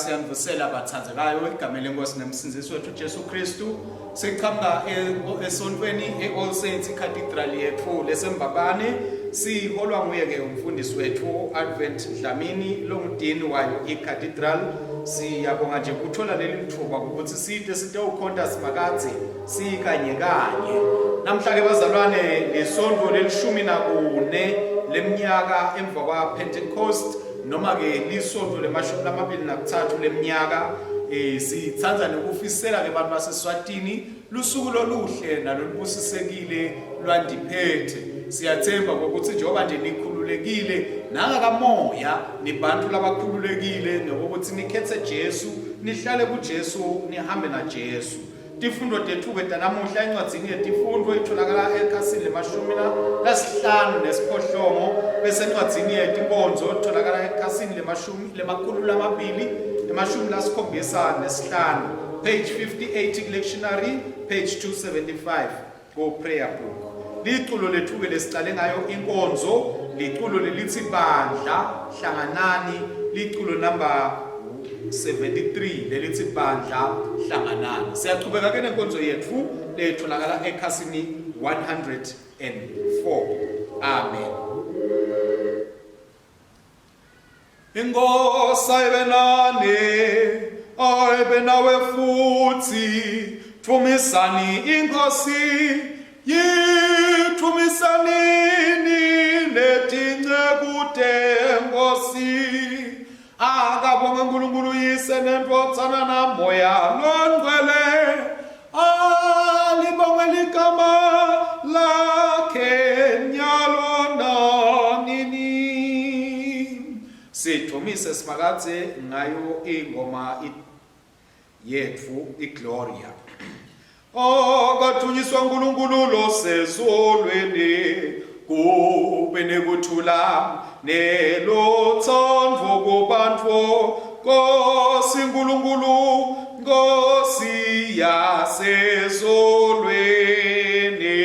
Siyanivusela bathandzekayo egameni lenkosi nemsindisi wethu Jesu Kristu. Siqhamuka e, esontweni e-All Saints Cathedral yethu leseMbabane. Siholwa nguye ke umfundisi wethu Advent Dlamini longudini wayo iCathedral. Siyabonga nje ukuthola leli thuba ukuthi side sitewukhonta simakadze sikanye kanye. Namhla ke bazalwane lisonto lelishumi nakune leminyaka emva kwa Pentecost noma ke lisonto lemashumi lamabili nakuthathu leminyaka eh sithanda nokufisela ke abantu baseSwatini lusuku loluhle nalolubusisekile lwandiphethe siyathemba ngokuthi njengoba nje nikhululekile nangakamoya nibantu labakhululekile ngokuthi nikhethe Jesu nihlale kuJesu nihambe naJesu Tifundo tethu-ke tanamuhla encwadzini yetifundvo itholakala ekhasini lemashumi lasihlanu nesiphohlongo bese encwadzini yetinkonzo itholakala ekhasini lemashumi lemakhulu lamabili emashumi lasikhombisa nesihlanu page 58 lectionary page 275 ku-prayer book liculo lethu-ke lesicale ngayo inkonzo liculo lelithi bandla hlanganani liculo number 73 lelithi bandla hlanganani siyachubeka ke nenkonzo yethu letholakala ekhasini 104 amen Inkosi ayibe nani, ayibe nawe futhi. Thumisani inkosi, yithumisanini netinceku tenkosi. Akabonge uNkulunkulu Yise neNdvodzana naMoya loNgcwele. Alibongwe ligama lakhe nyalo nanini. Sidumise Simakadze ngayo ingoma yetfu iGloria. Akathunyiswa uNkulunkulu losezulwini kube nekuthula nelutsandvo kubantfu Nkosi Nkulunkulu Nkosi yasezulwini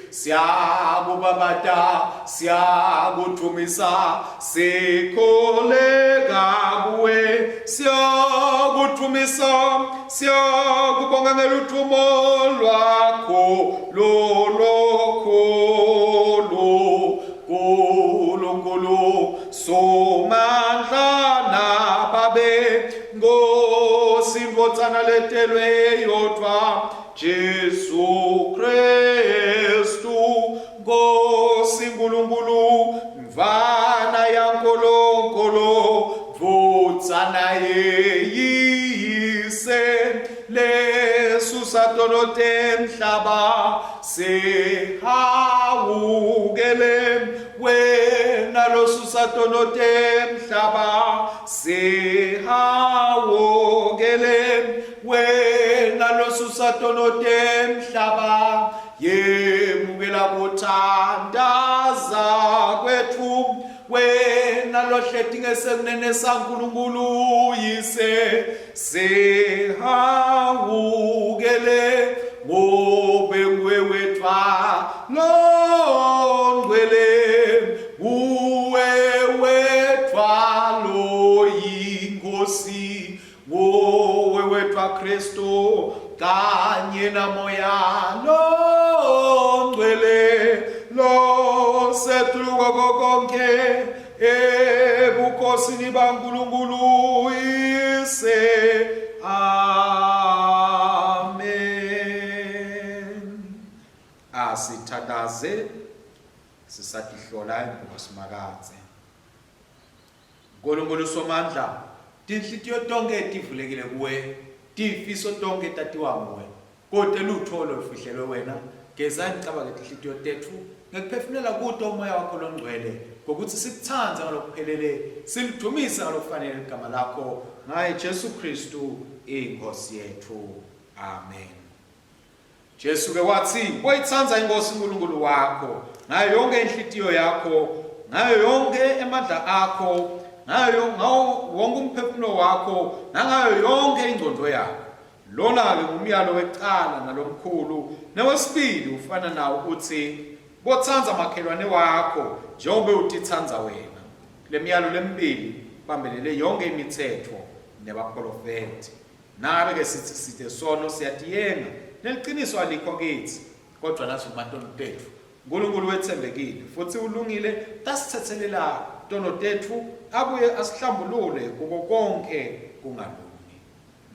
siyakubabata siyakudumisa sikholeka kuwe siyakudumisa siyakubonga ngeluthumo lwakho lolokhulu Nkulunkulu Somandla nababe Nkosi Ndvodzana letelwe yodvwa Jesu Kristu Nkosi Nkulunkulu Mvana yaNkulunkulu Ndvodzana yeyise lesusa tono temhlaba sihawukele wena losusa tono temhlaba sihawukele wena losusa tono temhlaba yemukela kuthandaza kwethu wena lohleti ngesekunene saNkulunkulu yise sihawukele ngobe nguwe wedvwa longcwele nguwe wedvwa loyinkosi nguwe wedvwa Kristu kanye namoya longcwele losetulu kwako konke ebukhosini baNkulunkulu Uyise. Amen. Asithandaze sisatihlola embikwasimakadze. Nkulunkulu Somandla, tinhlitiyo tonkhe tivulekile kuwe, tifiso tonkhe tatiwa nguwe. Kute lutfo lolufihlelwe wena. Geza imicabango yetinhlitiyo tetfu ngekuphefumulela kuto umoya wakho longcwele, ngokutsi sikutsandze ngalokuphelele, silidvumise ngalokufanele ligama lakho, ngaye Jesu Khristu iNkhosi yetfu. Amen. Jesu-ke watsi, Boyitsandza iNkhosi Nkulunkulu wakho ngayo yonkhe inhlitiyo yakho, ngayo yonkhe emandla akho, ngayo ngawo wonke umphefumulo wakho, nangayo yonkhe ingcondvo yakho. Lona-ke ngumyalo wekucala nalomkhulu, newesibili ufana nawo utsi, Botsandza makhelwane wakho njengobe utitsandza wena. Lemiyalo lemibili bambelele yonkhe imitsetfo. nebapholofethi. Nangabe-ke sitsi site sono siyatiyenga, neliciniso alikho kitsi. Kodvwa nasivuma tono tetfu, Nkulunkulu wetsembekile futsi ulungile, tasitsetselela tono tetfu abuye asihlambulule kuko konkhe kungalungi.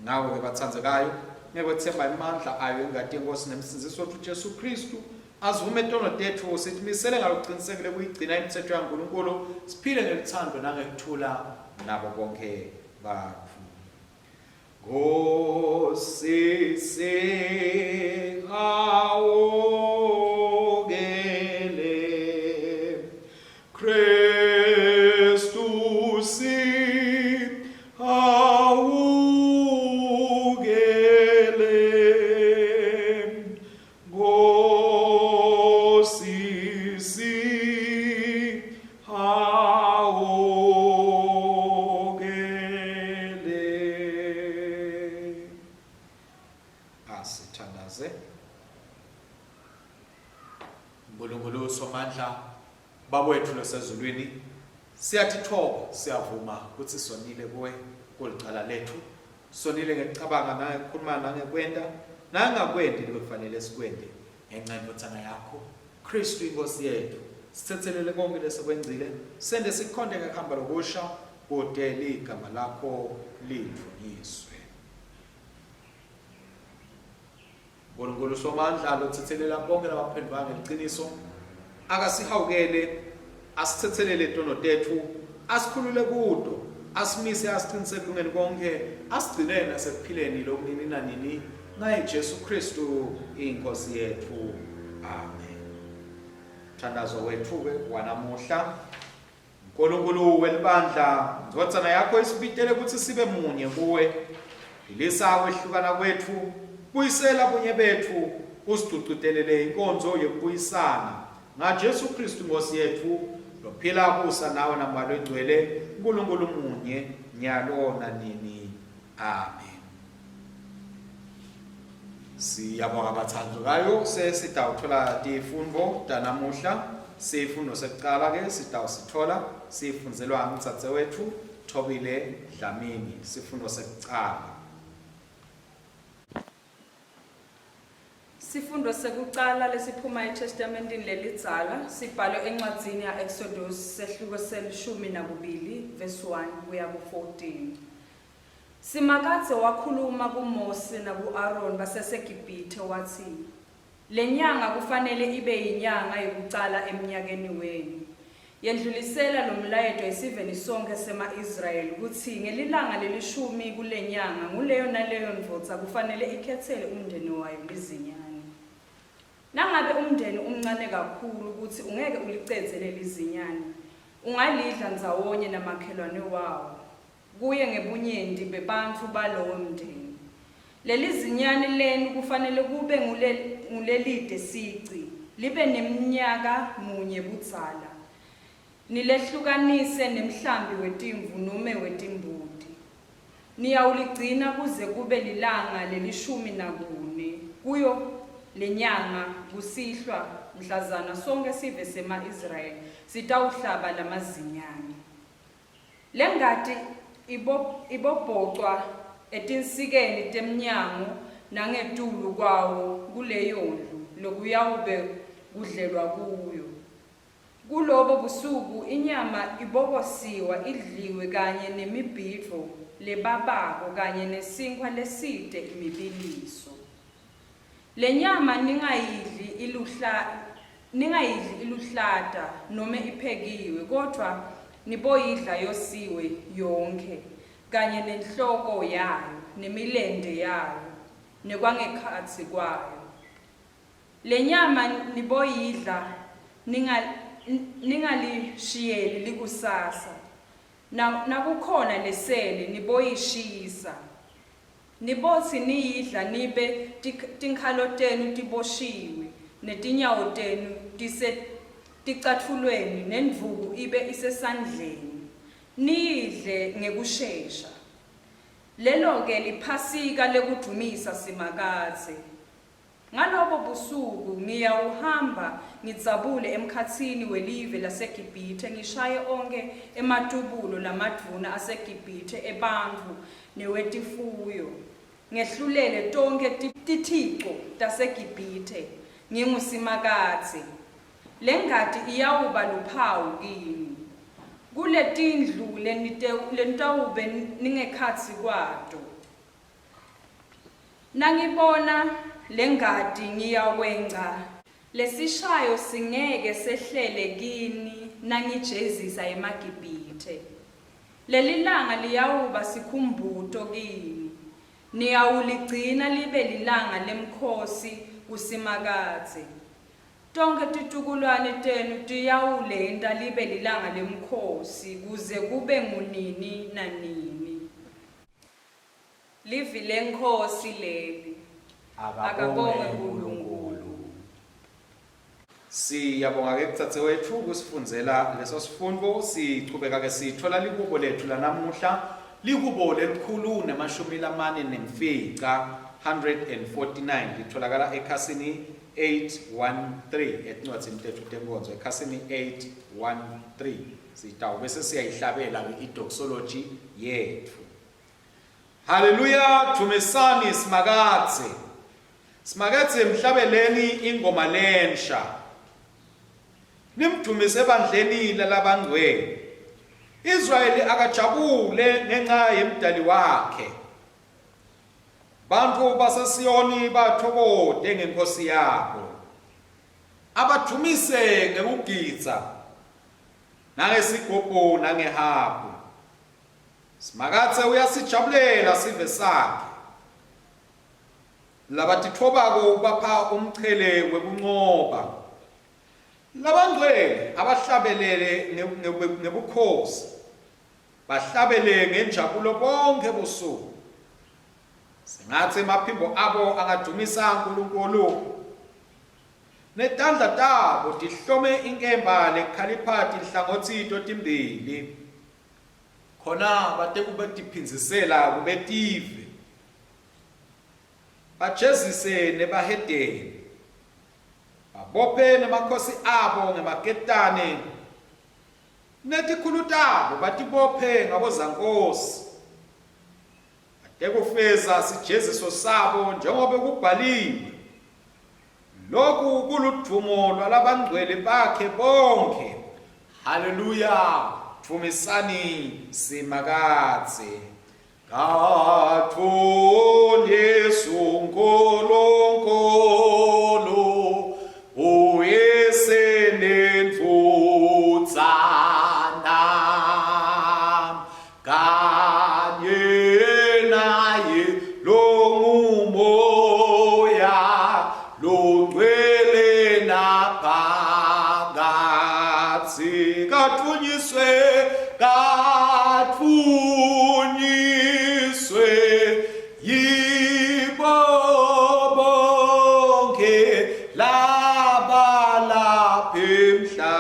Ngako-ke batsandzekayo, ngekwetsemba emandla ayo ingati yeNkhosi neMsindzisi wetfu Jesu Khristu, asivume tono tetfu, sitimisele ngalokucinisekile kuyigcina imitsetfo yaNkulunkulu, siphile ngelutsandvo nangekuthula nabo bonkhe bantfu. Nkosi sihawukele, Kristu sihawukele, Nkosi sihawukele. Asithandaze. Nkulunkulu Somandla, Baba wethu losezulwini, siyatithoba, siyavuma kutsi sonile kuwe kulicala lethu. Sonile ngekucabanga nangekukhuluma nangekwenta nangakwenti lebekufanele sikwente ngenca yendvodzana yakho Khristu iNkhosi yetfu. Sitsetselele konkhe lesekwengcile, sente sikhonte ngekuhamba lokusha kute ligama lakho lidvunyiswe. Nkulunkulu Somandla lotsetselela bonke labaphendvuka ngeliciniso, akasihawukele, asitsetselele tono tetfu, asikhulule kuto, asimise asiqinise ekulungeni konke, asigcine nasekuphileni lokunini nanini, ngaye Jesu Kristu iNkosi yetfu. Amen. Mthandazo wethu-ke wanamuhla. Nkulunkulu welibandla, ndvodzana yakho isibitele kutsi sibe munye kuwe. Philisa kwehlukana kwetfu, buyisela bunye betfu, usigcugcutelele inkonzo yekubuyisana. NgaJesu Kristu Nkhosi yetfu, lophila abusa nawe naMoya loyiNgcwele, Nkulunkulu munye, nyalo nanini. Amen. Siyabonga bathandekayo, sesitawuthola tifundvo tanamuhla. Sifundo sekucala ke sitawusithola sifundzelwa ngudzadzewetfu Thobile Dlamini. Sifundo sekucala. Sifundo sekucala lesiphuma eTestamentini lelidzala sibhalwe encwadzini ya-Exodus sehluko selishumi nakubili verse 1 kuya ku-14. Simakadze wakhuluma kuMosi naku-Aroni baseseGibhithe, watsi, Lenyanga kufanele ibe yinyanga yekucala emnyakeni wenu. Yendlulisela lomlayeto esiveni sonkhe sema-Israyeli kutsi ngelilanga lelishumi kulenyanga nguleyo naleyo ndvodza kufanele ikhetsele umndeni wayo lizinyane. Nangabe umndeni umncane kakhulu kutsi ungeke ulicedze lelizinyane, ungalidla ndzawonye namakhelwane wawo. kuye ngebunyenti bebantfu balowo mndeni. Lelizinyane lenu kufanele kube ngulelite sici, libe nemnyaka munye budzala. Nilehlukanise nemhlambi wetimvu nome wetimbuti. Niyawuligcina kuze kube lilanga lelishumi nakune kuyo lenyanga kusihlwa, mhlazana sonkhe sive sema-Israyeli sitawuhlaba lamazinyane. Lengati ibobhocwa etinsikeni temnyango nangetulu kwawo kuleyondlu lokuyawube kudlelwa kuyo. Kulobo busuku inyama ibokosiwa idliwe kanye nemibhidvo lebabako kanye nesinkhwa lesite imibiliso. Lenyama ningayidli iluhla ningayidli iluhlata nome iphekiwe, kodvwa niboyidla yosiwe yonkhe, kanye nenhloko yayo, nemilente yayo, nekwangekhatsi kwayo. Lenyama niboyidla ninga ningalishiyeli likusasa, na nakukhona lesele niboyishisa. Nibotsi niyidla nibe tinkhalo tenu tiboshiwe, netinyawo tenu tiseticatfulweni, nendvuku ibe isesandleni. Niyidle ngekushesha. Lelo-ke liPhasika lekudvumisa Simakadze. Ngalobo busuku ngiyawuhamba ngidzabule emkhatsini welive laseGibhithe, ngishaye onkhe ematubulo lamadvuna aseGibhithe ebantfu newetifuyo. Ngehlulele tonkhe tithico taseGibhithe, nginguSimakadze. Lengati iyawuba luphawu kini kuletindlu lenitawube ningekhatsi kwato. Nangibona lengati ngiyakwengca. Lesishayo singeke sehlele kini nangijezisa emaGibhithe. Lelilanga liyawuba sikhumbuto kini, niyawuligcina libe lilanga lemkhosi kuSimakadze. Tonkhe titukulwane tenu tiyawulenta libe lilanga lemkhosi kuze kube ngunini nanini. Livi leNkhosi leli. Akabongwe Nkulunkulu. Siyabonga ke kudzadzewetfu kusifundzela leso sifundvo. Sichubeka ke sitfola lihubo letfu lanamuhla, lihubo lelikhulu nemashumi lamane nemfica, 149, litfolakala ekhasini 813 etincwadzini tetfu tenkonzo, ekhasini 813. Sitawube sesiyayihlabela ke idoxology yetfu. Haleluya, dvumisani Simakadze. Simakadze mhlabeleni ingoma lensha. Nimdumise ebandleni lalabangcwele. Israyeli akajabule ngenxa yemdali wakhe. Bantfu baseSiyoni bathokote ngenkosi yabo. Abadumise ngekugidza nangesigubhu nangehabhu. Simakadze uyasijabulela sive sakhe. Labatitfobako ubapha umchele wekuncoba. Labangcwele abahlabelele ngebukhosi, bahlabele ngenjabulo bonkhe busuku. Sengatsi emaphimbo abo angadvumisa Nkulunkulu, netandla tabo tihlome inkemba lekhalipha tinhlangotsi totimbili. Khona batekubetiphindzisela kubetive, bajezise nebahedeni, babophe nemakhosi abo ngemaketane, netikhulu tabo batibophe ngabozankosi, batekufeza sijeziso sabo njengobe kubhaliwe. Lokhu kuludvumo lwalabangcwele bakhe bonkhe. Haleluya! Dvumisani Simakadze. Kathunyiswe uNkulunkulu uyise nendvodzana kanye naye longumoya longcwele naphakathi kathunyiswe kathunyiswe yibo bonke laba lapha emhlabeni.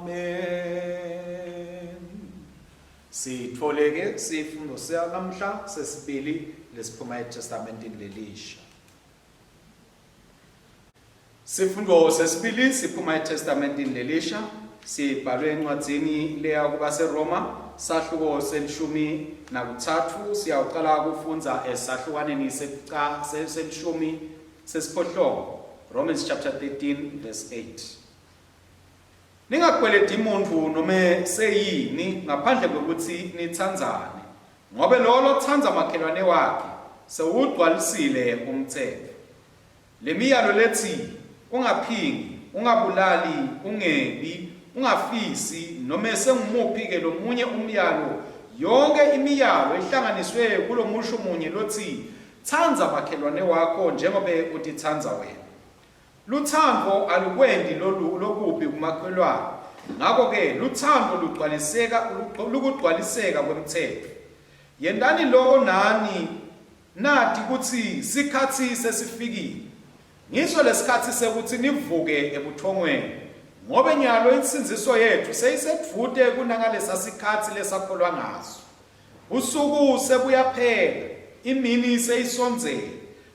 Amen. Sitfole ke sifundo sanamhla sesibili lesiphuma eTestamentini lelisha. Sifundo sesibili siphuma eTestamentini lelisha sibhalwe encwadzini leya kubaseRoma sahluko selishumi nakuthathu siyawuqala kufundza esahlukwaneni selishumi sesiphohlongo Romans chapter 13 verse 8 Ningakweledi muntfu nome seyini ngaphandle kwekutsi nitsandzane ngobe lowo lotsandza makhelwane wakhe sewugcwalisile umtsetfo. Lemiyalo letsi ungaphingi, ungabulali, ungebi, ungafisi nome sengumuphi-ke lomunye umyalo, yonkhe imiyalo ihlanganiswe kulomusho munye lotsi tsandza makhelwane wakho njengobe utitsandza wena. Lutsandvo alukwenti lokubi kumakhelwane, ngako-ke lutsandvo lugcwaliseka lukugcwaliseka kwemtsetfo. Yentani loko nani Nati kutsi sikhatsi sesifikile. Ngiso lesikhatsi sekutsi nivuke ebutfongweni, ngobe nyalo insindziso yetfu seyisedvute kunangalesa sikhatsi lesakholwa ngaso. Busuku sebuyaphela, imini seyisondzele.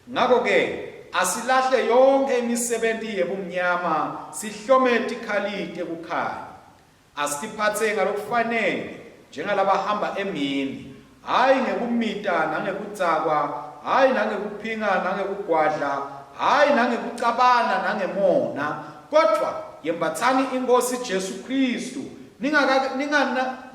Ngako-ke, asilahle yonkhe imisebenti yebumnyama sihlome tikhali tekukhanya. Asitiphatse ngalokufanele njengalabahamba emini, hhayi ngekumita nangekudzakwa, hhayi nangekuphinga nangekugwadla, hhayi nangekucabana nangemona, kodvwa yembatsani iNkhosi Jesu Khristu,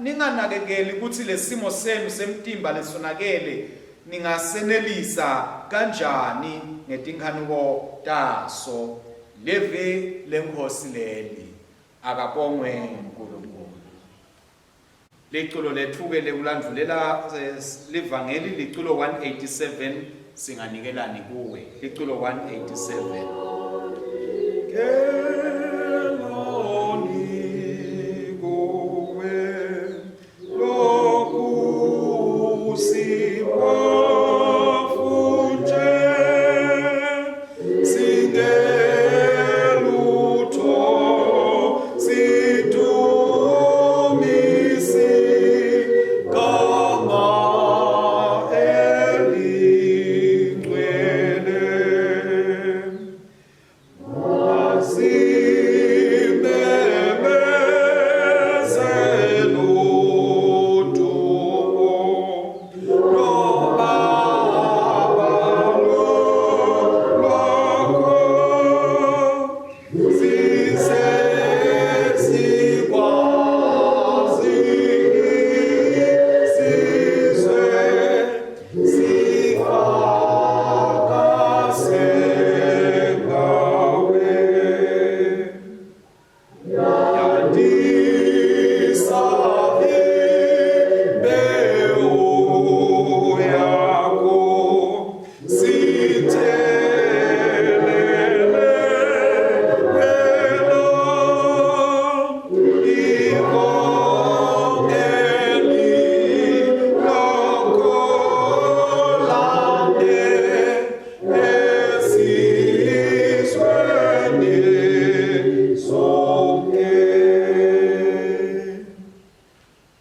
ninganakekeli kutsi lesimo senu semtimba lesonakele ningasenelisa kanjani ngetinkhanuko taso. Livi leNkhosi leli. Akabongwe uNkulunkulu. Liculo lethu-ke lekulandvulela eh, livangeli liculo 187 singanikelani kuwe liculo 187 Kelani kuwe lokhu sibafunje singelutho sidumise gama elingcwele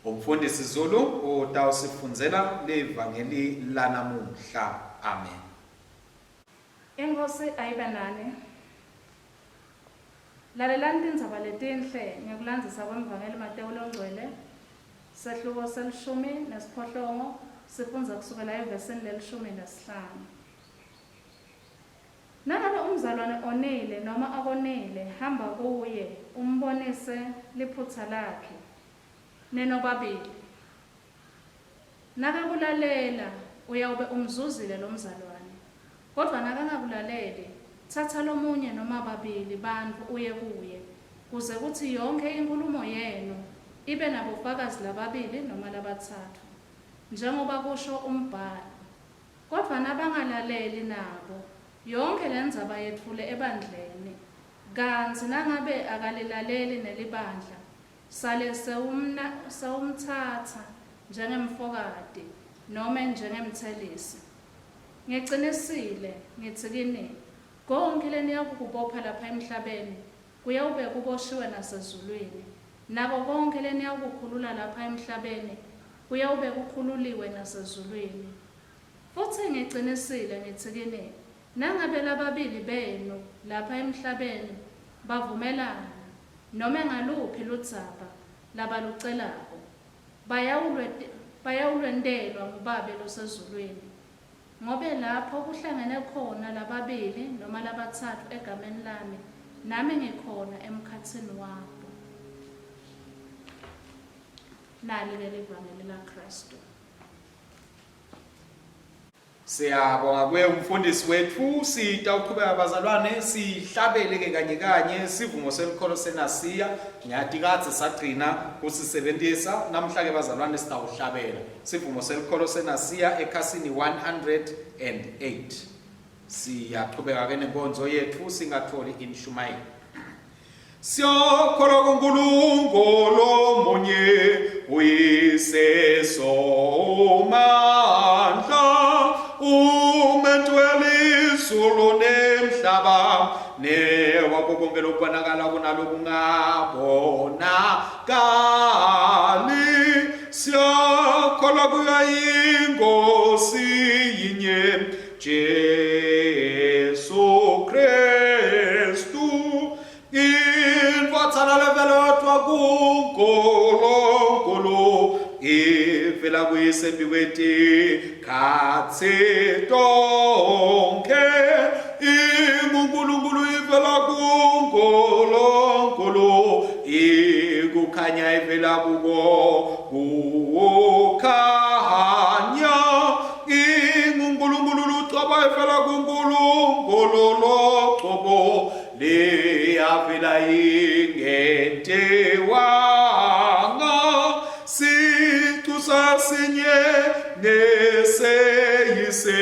Umfundisi Zulu utawusifundzela livangeli lanamuhla. Amen. Inkhosi ayibe nani. Lalelani tindzaba letinhle ngekulandzisa kwemvangeli Matewu longcwele, sehluko selishumi nesiphohlongo, sifundza kusukela evesini lelishumi nesihlanu. Nangabe umzalwane onile noma akonile, hamba kuye umbonise liphutsa lakhe, ninobabili. Nakakulalela, uyawube umzuzile lomzalwane. Kodvwa nakangakulaleli, tsatsa lomunye noma babili bantfu uye kuye, kuze kutsi yonkhe inkhulumo yenu ibe nabofakazi lababili noma labatsatfu, njengoba kusho umBhalo. Kodvwa nabangalaleli nabo, yonkhe lendzaba yetfule ebandleni. Kantsi nangabe akalilaleli nelibandla, sale sewumtsatsa njengemfokati nome njengemtselisi. Ngicinisile, ngitsi kini, konkhe leniyakukubopha lapha emhlabeni kuyawube kuboshiwe nasezulwini, nako konkhe leniyawukukhulula lapha emhlabeni kuyawube kukhululiwe nasezulwini. Futsi ngicinisile ngitsi kini, nangabe lababili benu lapha emhlabeni bavumelana, nome ngaluphi ludzaba labalucelako, bayawulwentelwa nguBabe losezulwini. Ngobe lapho kuhlangene khona lababili noma labatsatfu egameni lami, nami ngikhona emkhatsini wabo. Nali-ke livangeli laKhristu. Siyabonga kuye umfundisi wethu sitawuqhubeka bazalwane sihlabele ke kanye kanye sivumo selikholo senasiya ngiyati kadze sagcina kusisebentisa namhla ke bazalwane sitawuhlabela sivumo selikholo senasiya ekhasini 108 siyaqhubeka ke nenkonzo yethu singatholi inshumayelo Siyakholwa kuNkulunkulu munye uyise somandla umentu welizulu nemhlaba newako konke lokubonakala kunalokungabonakali siyakholwa kuyo inkosi yinye Jesu. kuNkulunkulu ivela kuyise mbikweti tonkhe inguNkulunkulu ivela kuNkulunkulu ikukhanya ivela kuko kukhanya inguNkulunkulu lucaba ivela kuNkulunkulu locobo leyavela ingentiwanga sicu sasinye neseyise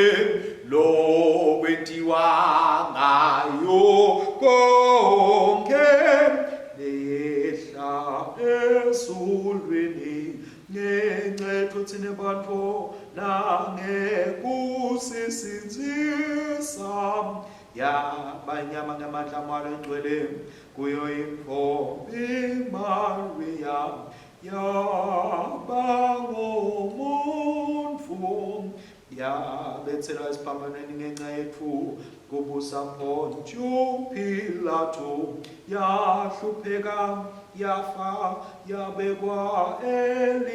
lokwentiwa ngayo konke leyehla ezulwini ngencethu thina bantu nangekusisindisa yabanyama ngamandla amalo engcwele kuyo intombi Maria yaba ngumuntu yabethelwa esiphambanweni ngenxa yethu kubusa Pontiyu Pilatu yahlupheka yafa yabekwa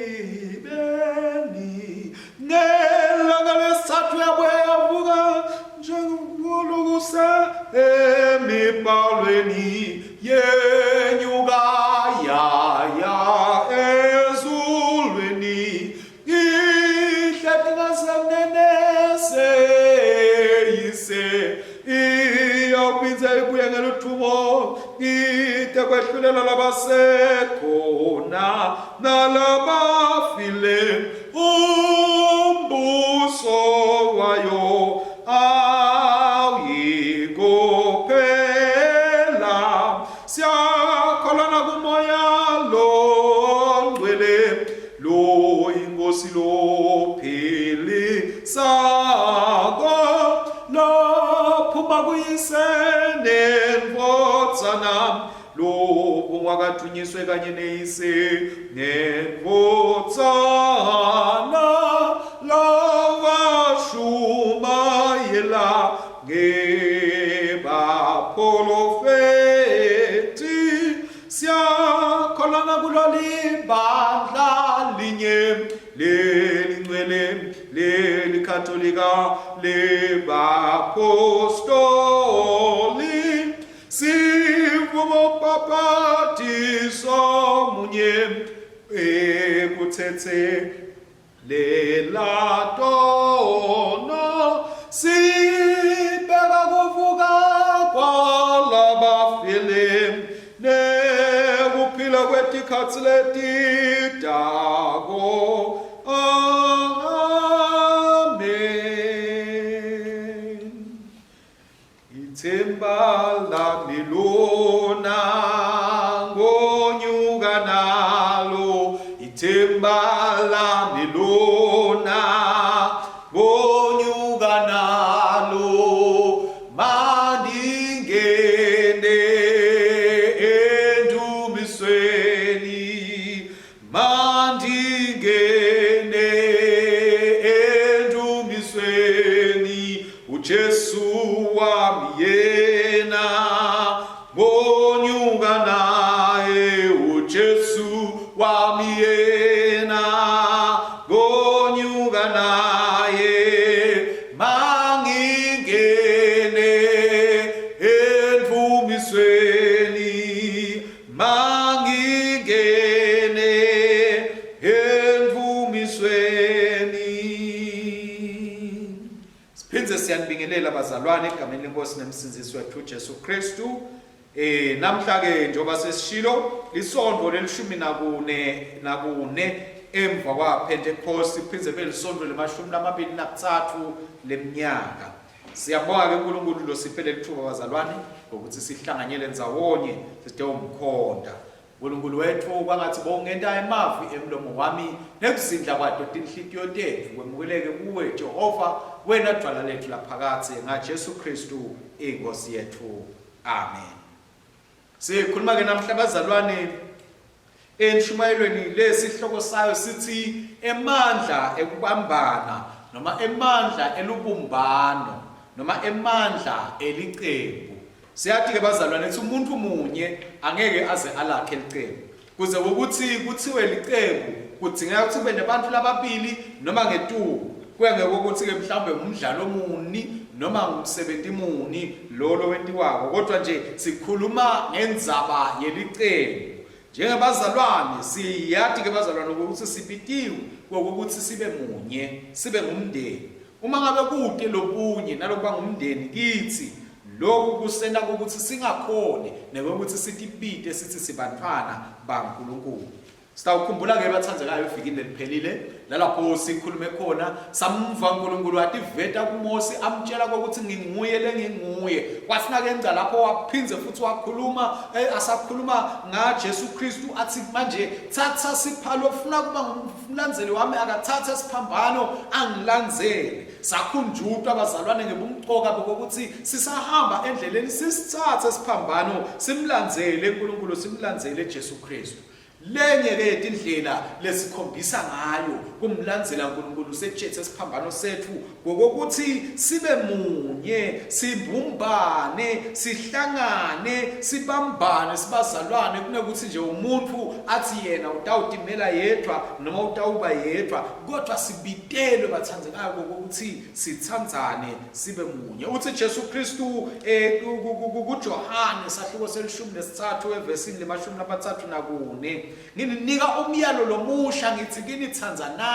elibeni ngelanga lesithathu yabuya yavuka njengokuse emibhalweni yenyuka yaya ezulwini ihleti ngasemnene seyise iyophinde ibuye ngeluthumo ite kwehlulela labasekhona nalabafile umbuso wayo awuyikuphela siyakholana kumoya longcwele lo inkosi lophilisako lophuma kuyise nendvodzana lobungwakathunyiswe kanye neyise nendvodzana lawashumayela ngebaprofeti siyakholana kulo libandla linye lelingcwele lelikatolika lebapostoli Sivumo ubhapatizo munye ekuthethe lelatono sibeka kuvuka kwalabafile nekuphila kwetikhatsi letitako. Amen. Ithemba lami lona ngonyuka nalo ithemba lami lona ngonyuka nalo mandingene endumisweni Mandingene endumisweni uJesu wami yena ngonyuka naye uJesu wami yena ngonyuka naye mangingene endumisweni Mangingene endumisweni. Siphindze siyanibingelela bazalwane egameni lenkosi nemsindzisi wethu Jesu Kristu. Eh namhla ke njengoba sesishilo lisonto lelishumi nakune nakune emva kwa Pentecost phindze belisonto lemashumi lamabili nakutsatfu leminyaka. Siyabonga ke uNkulunkulu losiphe leli thuba bazalwane ngokuthi sihlanganyele ndzawonye sitewumkhonta. Nkulunkulu wethu kwangathi bowungenta emavi emlomo wami nekuzindla kwato tinhlitiyo tetfu kwemukeleke kuwe Jehova wena dvwala letfu laphakadze ngaJesu Kristu iNkosi yetfu. Amen. Sikhuluma ke namhla bazalwane Enshumayelweni lesihloko sayo sithi emandla ekubambana noma emandla elubumbano noma emandla elicembu. Siyathi ke bazalwane ukuthi umuntu munye angeke aze alakhe licembu. Kuze ukuthi kuthiwe licembu kudzingeka ukuthi kube nebantfu lababili noma ngetulu. Kuya ngekuthi-ke mhlawumbe ngumdlalo muni noma ngumsebenti muni lo lowentiwako, kodwa nje sikhuluma ngendzaba yelicembu. Njengebazalwane siyati-ke bazalwane ukuthi sibitiwe kokuthi sibe munye, sibe ngumndeni. Uma ngabe kute lobunye nalokuba ngumndeni kitsi, loku kusenta ukuthi singakhoni nekwekutsi sitibite sitsi sibantfwana baNkulunkulu. Sitawukhumbula-ke batsandzekayo evikini leliphelile lalapho sikhulume khona samva uNkulunkulu ativeta kuMosi amtshela kokuthi nginguye lenginguye. Kwathi nakengca lapho waphindze futhi wakhuluma eh, asakhuluma ngaJesu Kristu athi manje thatha siphalo ufuna kuba ngumlandzeli wami akathathe siphambano angilandzele. Sakhunjutwa bazalwane ngebumcoka bokuthi sisahamba endleleni sisithathe siphambano simlandzele uNkulunkulu simlandzele Jesu Kristu. Lenye-ke yetindlela lesikhombisa ngayo kumlandzela Nkulunkulu setshetse siphambano setfu ngokokuthi sibe munye, sibumbane, sihlangane, sibambane, sibazalwane kunekuthi nje umuntfu athi yena utawutimela yedvwa noma utawuba yedvwa, kodvwa sibitelwe batsandzekako kokuthi sitsandzane sibe munye. Uthi Jesu Kristu eh, kuJohane sahluko selishumi nesithathu evesini lemashumi lamathathu nakune, ngininika umyalo lomusha ngithi kini thandzanani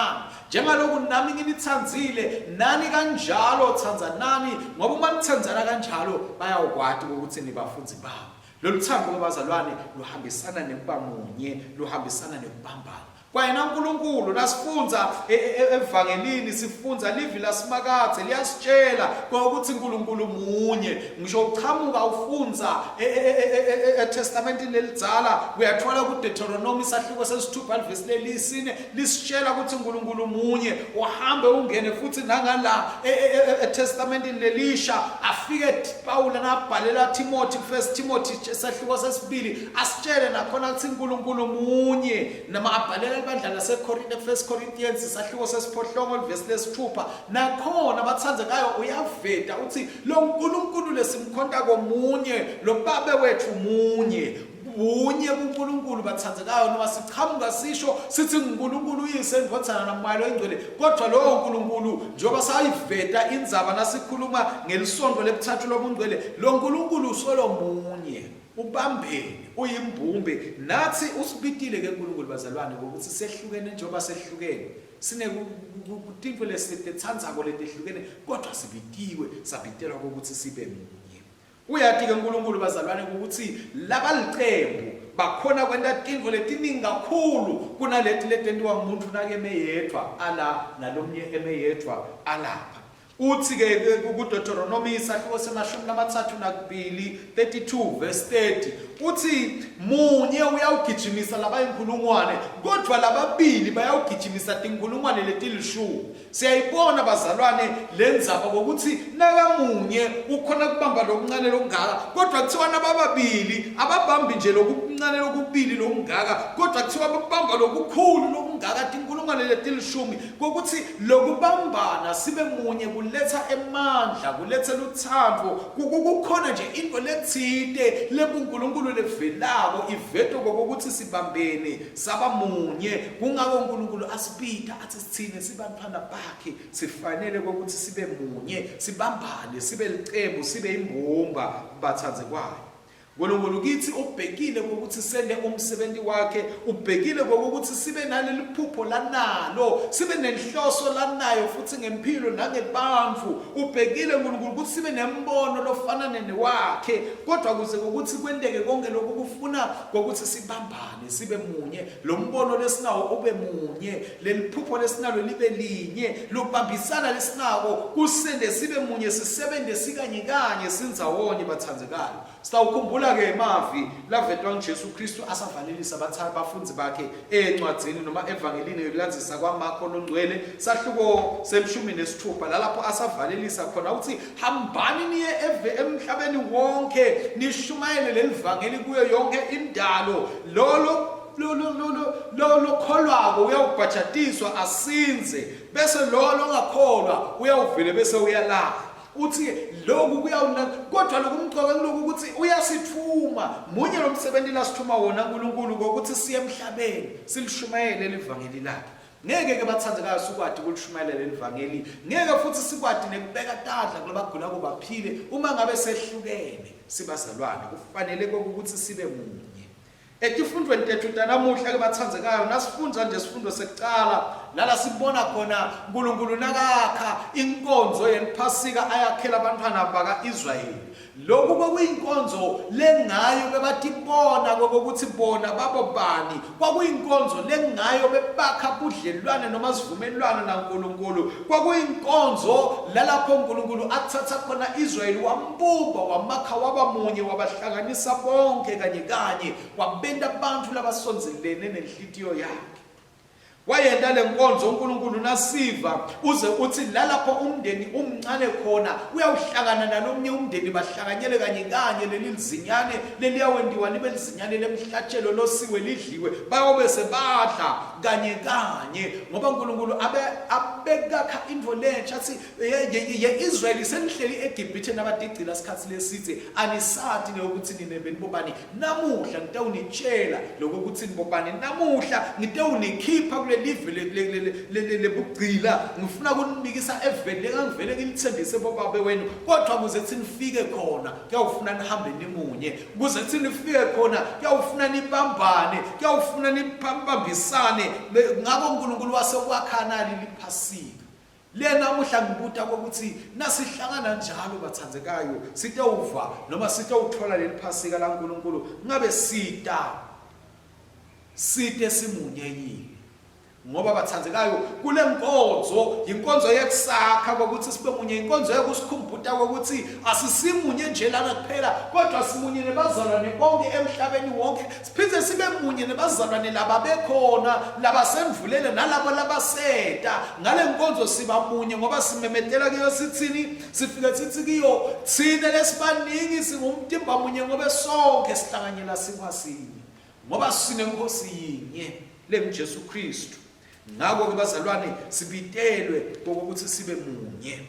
njengaloku nami nginithandzile nani kanjalo thandzanani, ngoba uma nithandzana kanjalo bayawukwati ukuthi nibafundzi bami. Lolu thando bazalwane luhambisana nekuba munye, luhambisana nekubambana. Kwayena uNkulunkulu nasifundza e, e, e, evangelini sifundza livi lasimakadze liyasitshela ukuthi uNkulunkulu munye. Ngisho uchamuka ufundza eTestamentini lelidzala uyathola kuDeuteronomy isahluko sesithupha livesi lelisine lisitshela ukuthi uNkulunkulu munye. Uhambe ungene futhi nangala eTestamentini lelisha afike Pawula nabhalela Timothy First Timothy sahluko sesibili asitshele nakhona ukuthi uNkulunkulu munye noma abhalela ibandla laseKorinte First Corinthians sahluko sesiphohlongo livesi lesithupha nakhona bathandzekayo uyaveta uthi lo nkulunkulu lesimkhonta komunye lo babe wethu munye bunye kuNkulunkulu bathandzekayo noma sichamuka sisho sithi nguNkulunkulu uyise indvodzana namoya loyingcwele kodwa lowo nkulunkulu njengoba sayiveta indzaba nasikhuluma ngelisonto lebuthathu lobungcwele lo nkulunkulu usolo munye ubambene uyimbumbe nathi usibitile ke uNkulunkulu bazalwane ngokuthi sehlukene njengoba sehlukene sinetintfo lesititsandzako letehlukene kodwa sibitiwe sabitelwa ukuthi sibe munye. Uyati-ke uNkulunkulu bazalwane ukuthi labalicembu bakhona kwenta tintfo letiningi kakhulu kunaleti letentiwa ngumuntu nakeme yedvwa ala nalomnye eme yedvwa alapha. Uthi-ke kuDeuteronomy isahluko semashumi lamathathu nakubili 32 verse 30 uthi munye uyawugijimisa labayinkhulungwane kodvwa lababili bayawugijimisa tinkhulungwane letilishumi. Siyayibona bazalwane lendzaba kokuthi nakamunye ukhona kubamba lokuncane lokungaka kodwa kuthiwa nabababili ababambi nje lokuncane lokubili lokungaka kodwa kuthiwa babamba lokukhulu lokungaka tinkulungwane letilishumi kokuthi lokubambana sibe munye kuletha emandla kulethe luthando kukhona nje into letsite lebuNkulunkulu levelako ivetwe kokuthi sibambene saba munye. Kungako uNkulunkulu asibita athi sithine sibantfwana bakhe sifanele kokuthi sibe munye sibambane sibe licembu sibe imbumba bathandzekwayo. uNkulunkulu kithi ubhekile ukuthi sende umsebenzi wakhe ubhekile ukuthi sibe naleli phupho lanalo sibe nenhloso lanayo futhi ngempilo nangebantfu ubhekile uNkulunkulu ukuthi sibe nembono lofana newakhe kodwa kuze ukuthi kwenteke konke lokhu kufuna ukuthi sibambane sibe munye lo mbono lesinawo ube munye leli phupho lesinalo libe linye lokubambisana lesinako kusende sibe munye sisebenze sikanye kanye sindzawonye bathandzekayo. Sitawukhumbula-ke emavi lavetwa nguJesu Kristu asavalelisa bafundzi bakhe encwadzini noma evangelini yokulandzisa kwaMakho longcwele sahluko selishumi nesithupha lalapho asavalelisa khona utsi hambani niye eve emhlabeni wonke nishumayele leli vangeli kuyo yonke indalo lolo lo lokholwako uyawubhajatiswa asindze bese lo longakholwa uyawuvele bese uyalahla. Uthi lokhu kuyawuna kodwa lokumcoka kuloku ukuthi uyasithuma munye lo msebenzi lasithuma wona uNkulunkulu ngokuthi siye emhlabeni silishumayele livangeli lakhe. Ngeke ke bathandekayo sikwati ukulishumayela leli vangeli, ngeke futhi sikwati nekubeka tandla kulabagulako baphile uma ngabe sehlukene sibazalwane. Kufanele kokuthi sibe munye. Etifundweni tethu tanamuhla ke bathandekayo nasifundza nje sifundo sekucala lala sibona khona uNkulunkulu nakakha inkonzo yeliphasika ayakhela abantwana baka-Israyeli. Lokhu kwakuyinkonzo lengayo bebatibona kokuthi bona babo bani. Kwakuyinkonzo lengayo bebakha budlelwane noma sivumelwano naNkulunkulu. Kwakuyinkonzo lalapho uNkulunkulu athatha khona Israyeli wambumba wamakha waba munye wabahlanganisa bonke kanye kanye wabenta abantu labasondelene nenhlitiyo yakhe. Wayenta le nkonzo uNkulunkulu nasiva uze uthi lalapho umndeni umncane khona uyawuhlangana nalomnye umndeni bahlanganyele kanye kanye leli lizinyane leliyawentiwa libe lizinyane lemhlatshelo losiwe lidliwe bayobe sebadla kanye kanye ngoba uNkulunkulu abe abekakha intfo lensha athi ye-Israyeli senihleli eGibhithe nabadigcila sikhathi lesithe anisati leyokuthi nine benibobani Namuhla ngitawunitshela lokho ukuthi nibobani. Namuhla ngitawunikhipha kulelive lebugcila. Ngifuna kunimikisa eveni lengangivele ngilithembise bobabe wenu. Kodwa kuze kuthi nifike khona kuyawufuna nihambe nimunye. Kuze kuthi nifike khona kuyawufuna nibambane, kuyawufuna nibambisane. Ngakho uNkulunkulu wase wakha nali liphasika. Le namuhla ngibuta kokuthi nasihlangana njalo bathandekayo sitewuva noma sitewuthola leli phasika laNkulunkulu ngabe sita site simunye yini ngoba bathandekayo kule nkonzo yinkonzo yekusakha kokuthi sibe munye inkonzo yokusikhumbuta kokuthi asisimunye nje lana kuphela kodwa simunye nebazalwane bonke emhlabeni wonke Siphinde sibe munye nebazalwane laba bekhona labasendvulele nalabo labaseta ngale nkonzo siba munye ngoba simemetela kuyo sithini sifike sithi kuyo thina lesibaningi singumtimba munye ngoba sonke sihlanganyela sinkwa sinye ngoba sinenkosi yinye lenguJesu Kristu ngakho ke bazalwane sibitelwe kokuthi sibe munye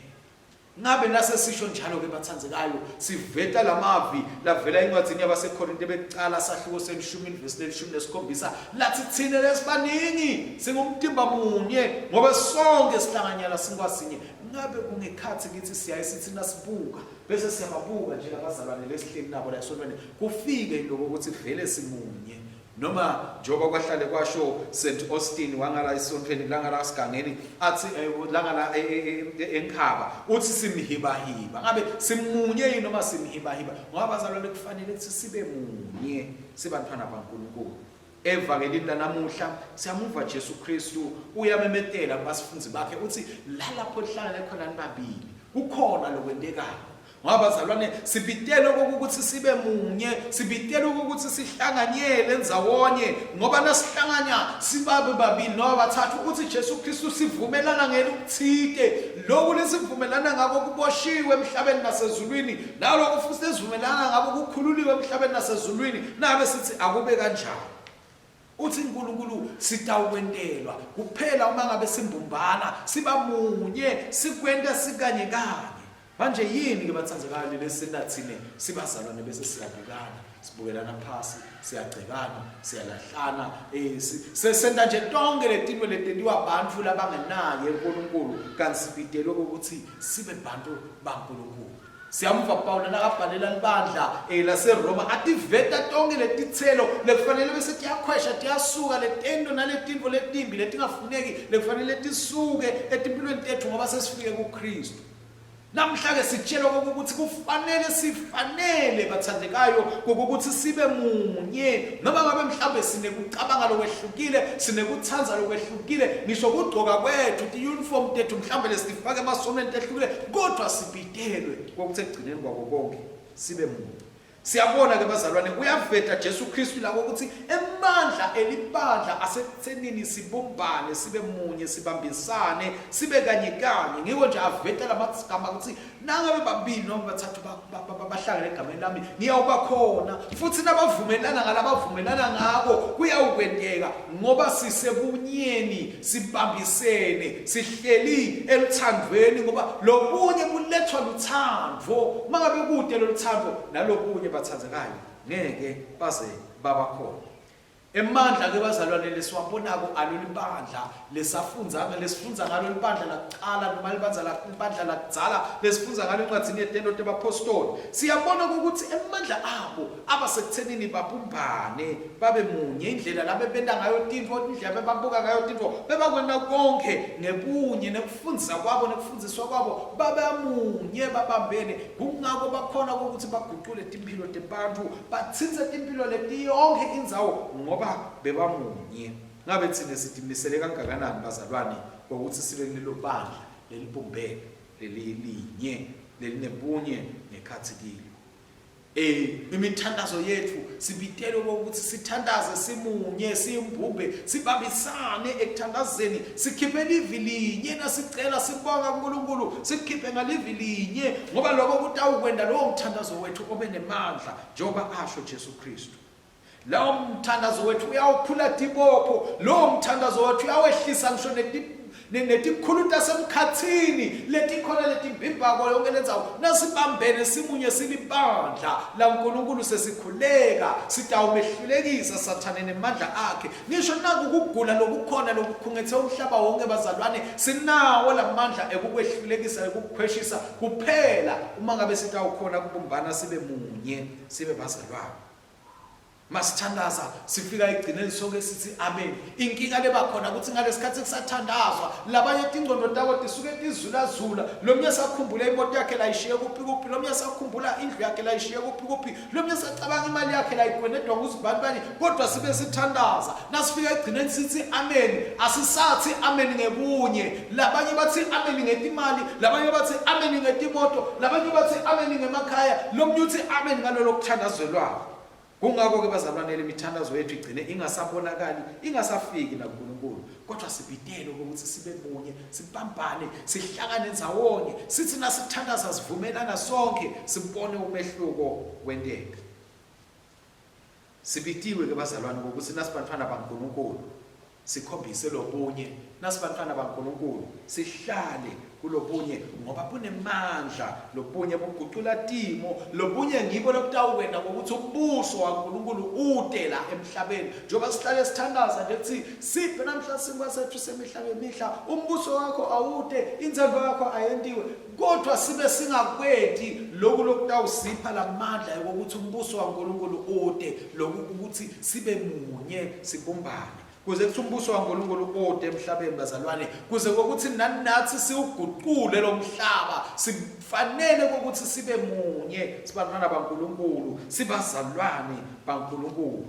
Ngabe nase sisho njalo ke bathandzekayo siveta lamavi lavela encwadzini yabaseKorinte bekucala sahluko selishumi ivesi lelishumi nesikhombisa lathi thina lesibaningi singumtimba munye ngoba sonke sihlanganyela sinkwa sinye. Ngabe kungekhathi kithi siyaye sithi nasibuka bese siyababuka nje labazalwane lesihleli nabo la esontweni kufike lokho ukuthi vele simunye Noma njengoba kwahlale kwasho St Austin wangala esontweni langala sigangeni athi eh, langala eh, eh, enkhaba uthi simhibahiba ngabe simunye yini noma simhibahiba ngoba bazalwane kufanele ukuthi sibe munye sibantwana baNkulunkulu evangelini lanamuhla siyamuva Jesu Kristu uyamemetela kubasifunzi bakhe uthi lalapho lihlangane khona nibabili kukhona lokwentekayo Ngoba bazalwane sibitelwe ukuthi sibe munye, sibitelwe ukuthi sihlanganyele ndzawonye ngoba nasihlanganya sibabe babili noma bathathu uthi Jesu Kristu sivumelana ngelukuthite. Lokhu lesivumelana ngako kuboshiwe emhlabeni nasezulwini, nalokho futhi lesivumelana ngako kukhululiwe emhlabeni nasezulwini. Nabe sithi akube kanjalo. Uthi uNkulunkulu sitawukwentelwa kuphela uma ngabe simbumbana siba munye sikwenta sikanye kanye. Manje yini ke bathandekayo leli esinathine sibazalwane bese siyabukana sibukelana phasi siyagcekana siyalahlana eh sesenta nje tonke letinto letentiwa abantu labangenaye uNkulunkulu kanti sibitelwe ukuthi sibe bantu baNkulunkulu. Siyamva Pawula nakabhalela libandla eh, laseRoma ativeta tonke letitselo lekufanele bese tiyakhwesha tiyasuka letento naletintfo letimbi letingafuneki lekufanele tisuke etimpilweni tethu ngoba sesifike kuKristu. Namhla ke sitshelwa kokuthi kufanele sifanele bathandekayo kokuthi sibe munye noma ngabe mhlambe sinekucabanga lokwehlukile sinekuthanda lokwehlukile ngisho kugcoka kwethu ti-uniform tethu mhlambe lesifake emasonweni tehlukile kodwa sibitelwe kokuthi ekugcineni kwako konke sibe munye Siyabona ke bazalwane uyaveta Jesu Kristu la ukuthi emandla elibandla asekuthenini sibumbane sibe munye sibambisane sibe kanye kanye ngiko nje aveta lamagama ukuthi nangabe babili noma bathathu bahlangene egameni lami ngiyawuba khona futhi nabavumelana ngalabavumelana ngako kuyawukwenteka ngoba sisebunyeni sibambisene sihleli eluthandweni ngoba lobunye bulethwa luthando mangabe kude loluthando nalobunye bathandekayo ngeke baze baba khona. Emandla ke bazalwane lesiwabonako alolibandla lesafundza lesifundza ngalo libandla lakucala noma libandla libandla lakudzala lesifundza ngalo encwadzini yetento tebaphostoli. Siyabona ukuthi emandla abo aba sekuthenini babumbane babe munye indlela labebenta ngayo tintfo indlela bebabuka ngayo tintfo bebakwenta konke ngebunye nekufundzisa kwabo nekufundziswa kwabo babamunye babambene kungako bakhona ukuthi bagucule timphilo tebantfu Batsintse timphilo leti yonkhe indzawo ngoba bebamunye. Ngabe tsine sitimisele kangakanani bazalwane kwekutsi sibe kulelo bandla lelibumbene lelilinye lelinebunye ngekhatsi kilo? Eh imithandazo yetfu sibitelwe ukuthi sithandaze simunye siyimbumbe sibambisane ekuthandazeni sikhiphe livi linye nasicela sibonga kuNkulunkulu sikhiphe ngalivi linye ngoba lokho kutawukwenta lowo mthandazo wethu obe nemandla njengoba asho Jesu Kristu lowo mthandazo wethu uyawuphula tibopho lowo mthandazo wethu uyawehlisa ngisho netikhulu tasemkhathini letikhona letimbimbako yonke lendzawo nasibambene simunye silibandla laNkulunkulu sesikhuleka sitawumehlulekisa sathane nemandla akhe Ngisho naku kugula lokukhona lokukhungethe umhlaba wonke bazalwane, sinawo lamandla ekukwehlulekisa ekukukhweshisa kuphela uma ngabe sitawukhona kubumbana sibe munye, sibe bazalwane. Masithandaza sifika ekugcineni sonke sithi amen. Inkinga leba khona ukuthi ngalesikhathi kusathandazwa labanye tingcondo tabo tisuke tizulazula. Lomnye sakhumbula imoto yakhe layishiye kuphi kuphi, lomnye sakhumbula indlu yakhe layishiye kuphi kuphi, lomnye sacabanga imali yakhe layikwenedwa nguzibani bani kodwa sibe sithandaza nasifika ekugcineni sithi amen asisathi amen ngebunye labanye bathi amen ngetimali labanye bathi amen ngetimoto labanye bathi amen ngemakhaya lomnye uthi amen ngalolo kuthandazelwako kungakho-ke bazalwane le mithandazo yethu igcine ingasabonakali ingasafiki nakuNkulunkulu kodwa sibitelwe ukuthi sibe munye sibambane sihlangane ndzawonye sithi nasithandaza sivumelana sonke sibone umehluko wenteka sibitiwe ke bazalwane ngokuthi nasibantwana baNkulunkulu sikhombise lobunye nasibantwana baNkulunkulu sihlale kulobunye ngoba bunemandla lobunye bugucula timo lobunye ngibo lobutawukwenta ngokuthi umbuso waNkulunkulu ute la emhlabeni njengoba sihlale sithandaza nje kuthi siphe namhla sinkwa sethu semihla ngemihla umbuso wakho awute intsandvo yakho ayentiwe kodwa sibe singakwenti lokhu lokutawusipha lamandla yokuthi umbuso waNkulunkulu ute lokhu ukuthi sibe munye sibumbane kuze kuthi umbuso waNkulunkulu ode emhlabeni bazalwane kuze kokuthi nanathi siwuguqule lo mhlaba sifanele ukuthi sibe munye sibantwana baNkulunkulu sibazalwane baNkulunkulu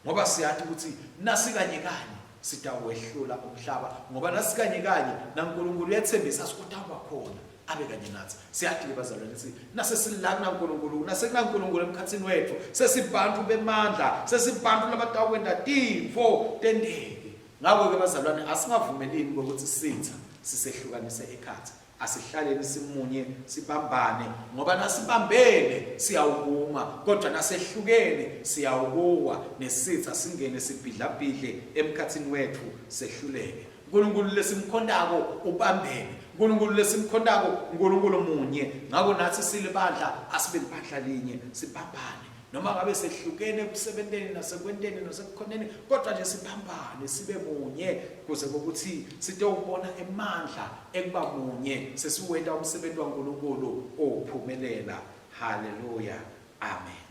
ngoba siyathi ukuthi nasikanye kanye sitawuwehlula umhlaba ngoba nasikanye kanye naNkulunkulu uyathembisa sikutawuba khona abe kanye nathi siyati-ke bazalwane ukuthi nasesila kunankulunkulu nasekunankulunkulu emkhathini wethu sesibantu bemandla sesibantu labatawukwenta tintfo tenteke ngakho-ke bazalwane asingavumelini kokuthi sitha sisehlukanise ekhatsi asihlaleni simunye sibambane ngoba nasibambene siyawukuma kodwa nasehlukene siyawukuwa nesitha singene sibhidlabhidle emkhathini wethu sehluleke uNkulunkulu lesimkhontako ubambene uNkulunkulu lesimkhontako uNkulunkulu munye ngakho nathi silibandla asibe libandla linye sibambane noma ngabe sehlukene ekusebenteni nasekwenteni nasekukhoneni kodwa nje sibambane sibe munye kuze kokuthi sitewubona emandla ekuba munye sesiwenta umsebenzi waNkulunkulu ophumelela haleluya amen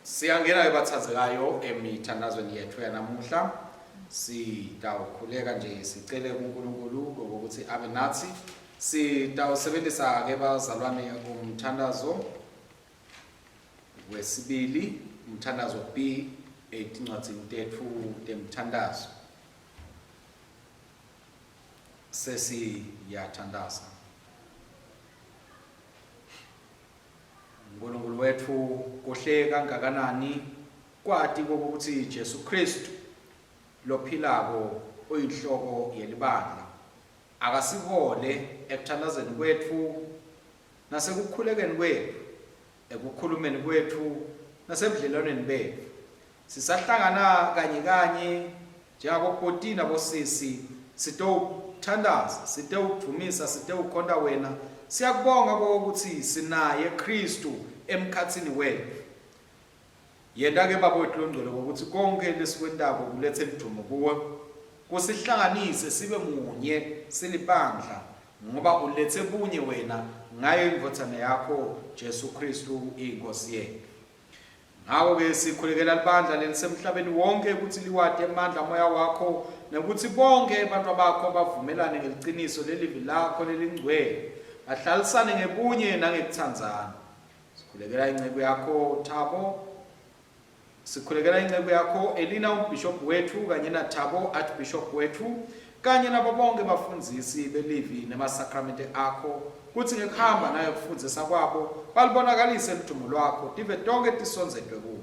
Siyangena ke bathandzekayo emithandazweni yethu yanamuhla. Sitawukhuleka nje sicele kuNkulunkulu ukuthi abe nathi. Sitawusebenzisa ke bazalwane umthandazo wesibili, umthandazo B etincwadzini tetfu temthandazo. Sesiyathandaza. Nkulunkulu wethu kuhle kangakanani kwati kokuthi Jesu Kristu lophilako uyinhloko yelibandla akasihole ekuthandazeni kwetfu nasekukhulekeni kwetfu. ekukhulumeni kwetfu nasebudlelwaneni betfu. Sisahlangana kanye kanye njengabobhuti nabosisi sitowuthandaza, sitewudvumisa, sitewukhonta wena. Siyakubonga kokuthi sinaye Kristu emkhatsini wetfu. Yenta-ke Baba wetfu longcwele kokuthi konke lesikwentako kulethe ludumo kuwe, kusihlanganise sibe munye silibandla ngoba ulethe bunye wena ngayo indvodzana yakho Jesu Kristu iNkosi yetfu. Ngako-ke sikhulekela libandla lelisemhlabeni wonke kutsi liwati emandla amoya wakho nekutsi bonkhe bantfu bakho bavumelane ngeliciniso lelivi lakho lelingcwele, bahlalisane ngebunye nangekutsandzana. Sikhulekela inceku yakho Thabo, sikhulekela inceku yakho Elina umbhishobhi wetfu kanye naThabo archbishop wetfu kanye nabo bonke bafundzisi belivi nemasakramente akho kutsi ngekuhamba nangekufundzisa kwabo balubonakalise ludumo lwakho tive tonkhe tisondzetwe kuwe.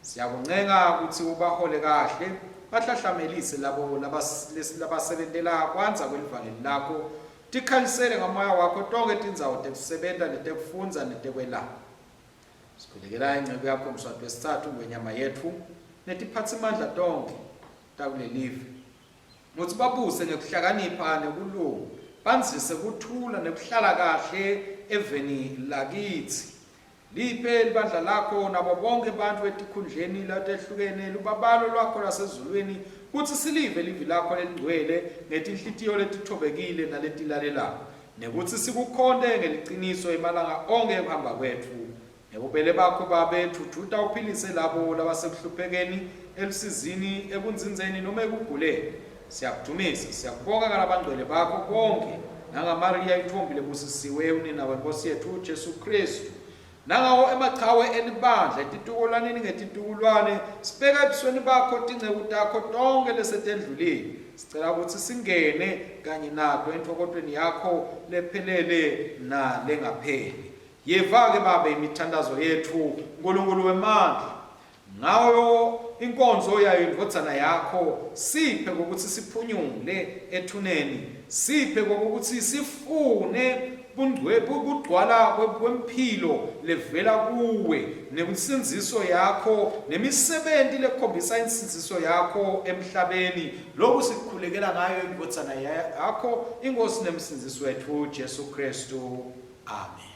Siyakuncenga kutsi ubahole kahle bahlahlamelise labo labasebentela kwandza kwelivangeli lakho tikhanyisele ngamoya wakho tonkhe tindzawo tekusebenta netekufundza netekwelapha. Sikhulekela inceku yakho Mswati wesitsatfu ngwenyama yetfu netiphatsimandla tonkhe takulelive kutsi babuse ngekuhlakanipha nekulunga, bandzise kuthula nekuhlala kahle eveni lakitsi. Liphe libandla lakho nabo bonkhe bantfu etikhundleni letehlukene lubabalo lwakho lwasezulwini kutsi silive livi lakho lelingcwele ngetinhlitiyo letitfobekile naletilalelako nekutsi sikukhonte ngeliciniso emalanga onkhe ekuhamba kwetfu. Ngebubele bakho Babe, dvudvuta uphilise labo labasekuhluphekeni, elusizini, ebundzindzeni noma ekuguleni. Siyakudumisa, siyakubonga ngalabangcwele bakho bonkhe, nangaMariya intfombi lebusisiwe, unina weNkosi yetfu Jesu Khristu, nangawo emachawe elibandla etitukulwaneni ngetitukulwane, sibeka ebusweni bakho tinceku takho tonkhe lesetendlulile. Sicela kutsi singene kanye nato entfokotweni yakho lephelele nalengapheli. Yeva-ke Babe imithandazo yetfu, Nkulunkulu wemandla. Ngayo inkonzo yayo indvodzana yakho, siphe kokuthi siphunyule ethuneni, siphe kokuthi sifune kugcwala kwemphilo levela kuwe nensindziso yakho nemisebenti lekhombisa insindziso yakho emhlabeni. Lokhu sikukhulekela ngayo indvodzana yakho, iNkosi nemsindzisi wetfu Jesu Kristu. Amen.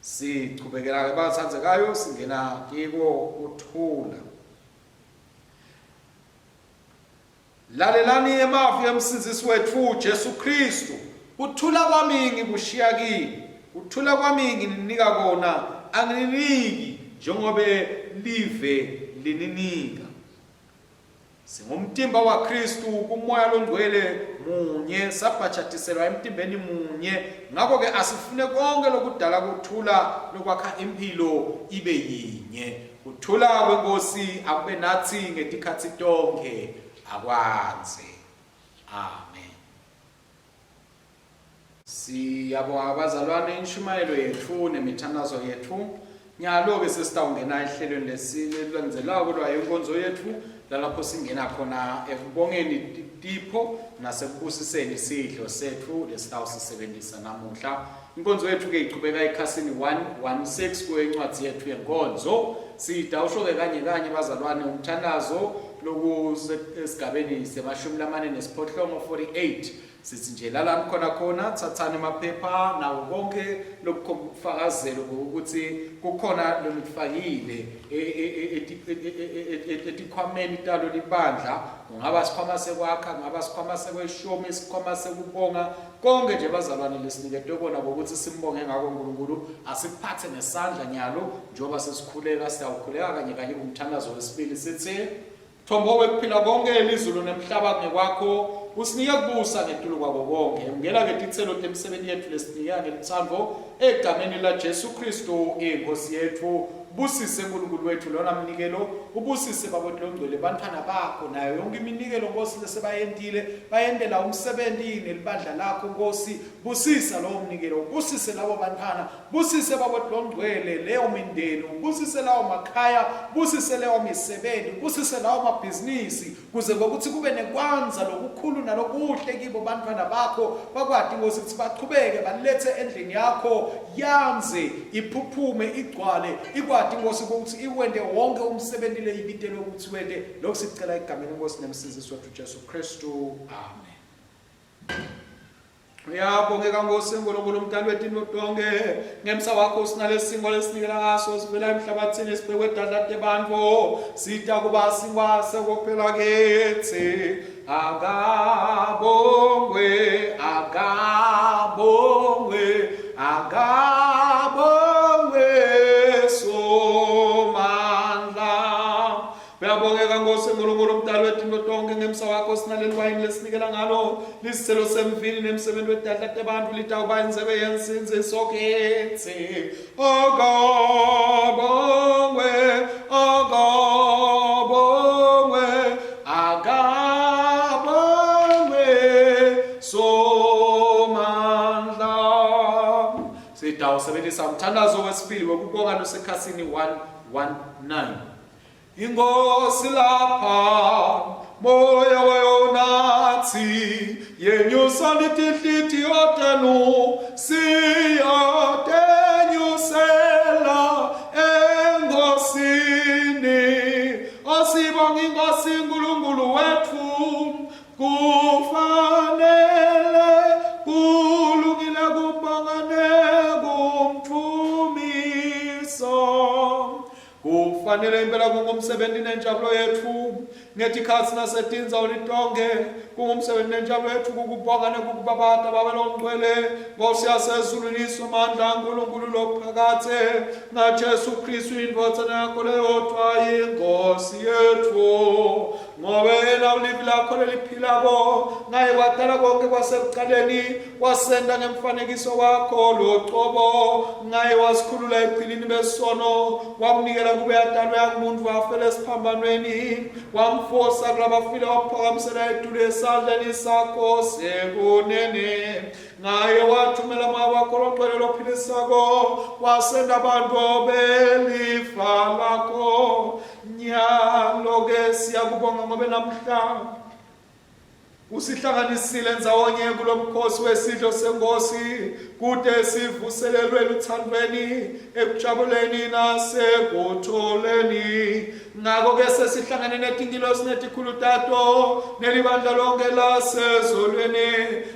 Sichubekela ke bathandzekayo singena kiko kuthula. Lalelani emavi emsindzisi wetfu Jesu Kristu. Kuthula kwami ngikushiya kini. Kuthula kwami ngininika kona, angininiki njengobe live lininika. Singumtimba waKhristu kuMoya loNgcwele munye, sabhajatiselwa emtimbeni munye. Ngako-ke asifune konke lokudala kuthula lokwakha imphilo ibe yinye. Kuthula kweNkosi akube natsi ngetikhatsi tonkhe. Akwandze. Amen. Siyabonga bazalwane inshumayelo yetfu nemithandazo yetfu. Nyalo-ke sesitawungena ehlelweni lesilandzelako lwayo inkonzo yetfu lalapho singena khona ekubongeni tipho nasekubusiseni sidlo setfu lesitawusisebentisa namuhla. Inkonzo yetfu-ke ichubeka ekhasini 116 kuyo incwadzi yetfu yenkonzo. Sitawusho-ke kanye kanye bazalwane umthandazo lokusesigabeni semashumi lamane nesiphohlongo 48. Sithi nje lalani khona khona, thathani amaphepha nawo konke lokufakazelo ukuthi kukhona lonikufakile etikhwameni talo libandla, kungaba sikhwama sekwakha, kungaba sikhwama sekweshumi, isikhwama sekubonga, konke nje bazalwane lesiniketwe kona ngokuthi simbonge ngako uNkulunkulu, asikuphathe ngesandla nyalo njengoba sesikhuleka, siyawukhuleka kanye kanye kumthandazo wesibili sithi Mthombo wekuphila konke lizulu nemhlaba ngekwakho usinike kubusa ngetulu kwako konke. Emukela-ke titselo temisebenti yetfu lesinika ngelutsandvo egameni laJesu Khristu iNkhosi yetfu. Busise Nkulunkulu wethu lona mnikelo, ubusise Baba wethu longcwele bantfwana bakho nayo yonke iminikelo Nkosi lesebayentile, bayentela umsebenti nelibandla lakho Nkosi. Busisa lowo mnikelo, ubusise labo bantfwana, busise Baba wethu longcwele leyo mindeni, ubusise lawo makhaya, busise leyo misebenti, ubusise lawo mabhizinisi, kuze kwekutsi kube nekwandza lokukhulu nalokuhle kibo bantfwana bakho, bakwati Nkosi kutsi bachubeke baletse endlini yakho yandze iphuphume igcwale, ikwati Nkosi kutsi iwente wonke umsebenti leyibitelwe kutsi wente. Lokhu sikucela egameni leNkosi neMsindzisi wetfu Jesu Khristu. Amen. Uyabongeka Nkosi Nkulunkulu umdali wetintfo tonkhe ngemsa wakho sinalesingwa lesinikela ngaso sivela emhlabathini sibekwe tandla tebantfu sita kuba singwa sekuphela kitsi akabongwe akabongwe akabongwe somandla Uyabongeka Nkosi Nkulunkulu umdali wetinto tonke ngemsa wakho sinaleli wayini lesinikela ngalo lisitselo semvini nemsebenzi wetandla tebantfu litawuba indzebe yensindziso kitsi akabongwe akabongwe akabongwe somandla sitawusebentisa umthandazo wesibili wekubonga losekhasini 119 Inkosi lapha moya wayo nathi yenyusa litinhlitiyo tenu siyatenyusela enkosini asibonge inkosi uNkulunkulu wethu kufanele kulungile kubonga nekumdumisa Kufanele impela kungumsebenzi nenjabulo yethu ngetikhatsi nasetindzaweni tonkhe kungumsebenzi nenjabulo yethu kukubonga nekukubabata Babe longcwele Nkosi yasezulwini Somandla Nkulunkulu lophakadze ngaJesu Kristu indvodzana yakho leyodvwa iNkosi yetfu ngobe yena ulivi lakho leliphilako ngaye wadala konke kwasekuqaleni wasenta ngemfanekiso wakho locobo ngaye wasikhulula ebugcilini besono wamnikela kube adalwe angumuntu wafela esiphambanweni wamfosa kulabafile wamphakamisela etulu esandleni sakho sekunene ngaye wathumela moya wakho longcwele lophilisako wasenda abantu belifa lakho nyalo-ke siyakubonga ngobe namhla Usihlanganisile ndzawonye kulomkhosi wesidlo senkosi kute sivuselelwe eluthandweni ekujabuleni nasekutholeni ngakho-ke sesihlangene netingilosi netikhulu tato nelibandla lonke lasezulwini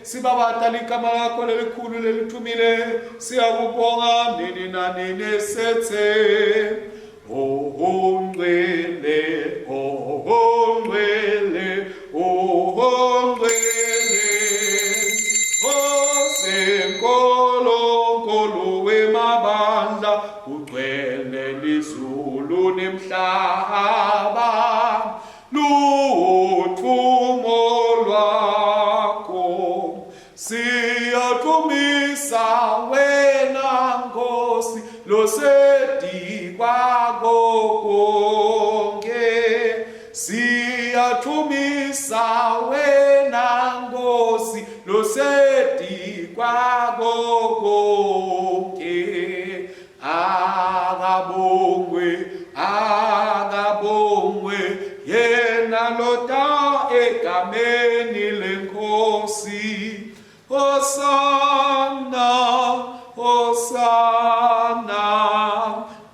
sibabata ligama lakho lelikhulu lelithumile siyakubonga nini nanini sethe Oh, ngcwele, oh, ngcwele, oh, ngcwele. Osenkolonkolo wemabandla kugcwele lizulu nemhlaba luthumo lwakho Siyodumisa wena Nkosi losedikwako konke Siyathumisa wena Nkosi losedikwako konke Akabongwe akabongwe yena lota egameni lenkosi Hosanna Hosanna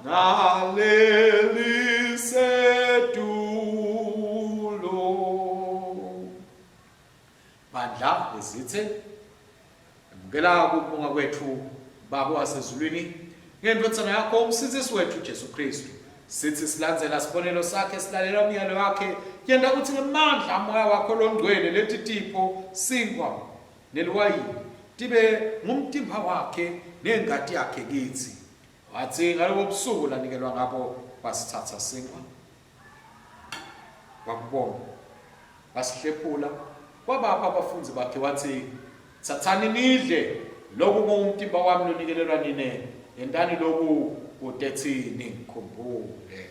naleli setulo Bandla lezithe Emukela ukubonga kwethu Baba wasezulwini ngendvodzana yakho umsindzisi wethu Jesu Kristu. Sithi silandzela sibonelo sakhe silalela umyalo wakhe yenta kutsi ngemandla amoya wakho longcwele leti tipho sinkwa neliwayini tibe ngumtimba wakhe nengati yakhe kitsi. Watsi ngalobo busuku lanikelwa ngabo wasitsatsa sinkwa wakubonga wasihlephula wabapha abafundzi bakhe watsi tsatsani nidle loku kungumtimba wami lonikelelwa nine yentani loku kute tsini ngikhumbule.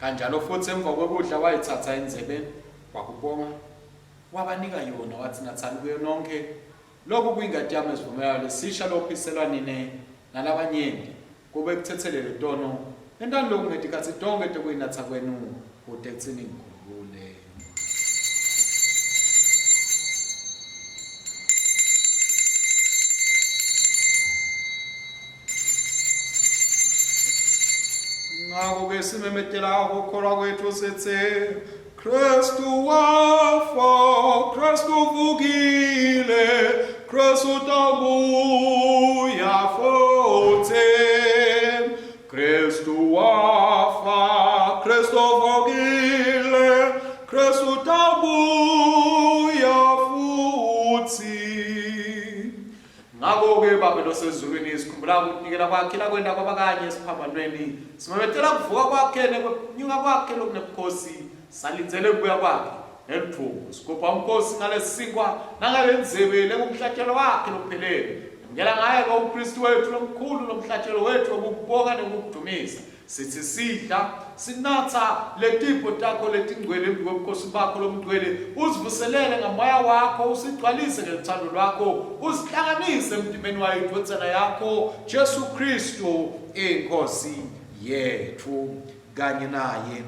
Kanjalo futhi emva kokudla wayithatha indzebe wakubonga wabanika yona wathi nathani kuyo nonke lokhu kuyingadi yami esivumelwano lesisha lophiselwa nine nalabanyenti kube kuthethelele tono entani lokhu ngetikhatsi tonkhe tekuyinatsa kwenu kute kutsini ngikhumbule. Ngakho-ke simemetela ukukholwa kwethu sithi Kristu wafa, Kristu uvukile, Kristu utabuya futhi. Kristu wafa, Kristu uvukile, Kristu utabuya futhi. Ngakho-ke Babe losezulwini sikhumbula ukunikela kwakhe lakwenta kwabakanye esiphambanweni simemetela kuvuka kwakhe nekunyuka kwakhe lokunebukhosi salindzele kubuya kwakhe neludvumo sigubha umkhosi ngalesinkwa nangalendzebe lengumhlatshelo wakhe lophelele emukela ngaye-ke umpristi wethu lomkhulu nomhlatshelo wethu wokukubonga nekukudumisa Sithi sidla, sinatsa letipho takho letingcwele embi kwebukhosi bakho lobungcwele, usivuselele ngamoya wakho, usigcwalise ngeluthando lwakho, usihlanganise emtimbeni wayo indvodzana yakho Jesu Kristu iNkhosi yetfu, kanye naye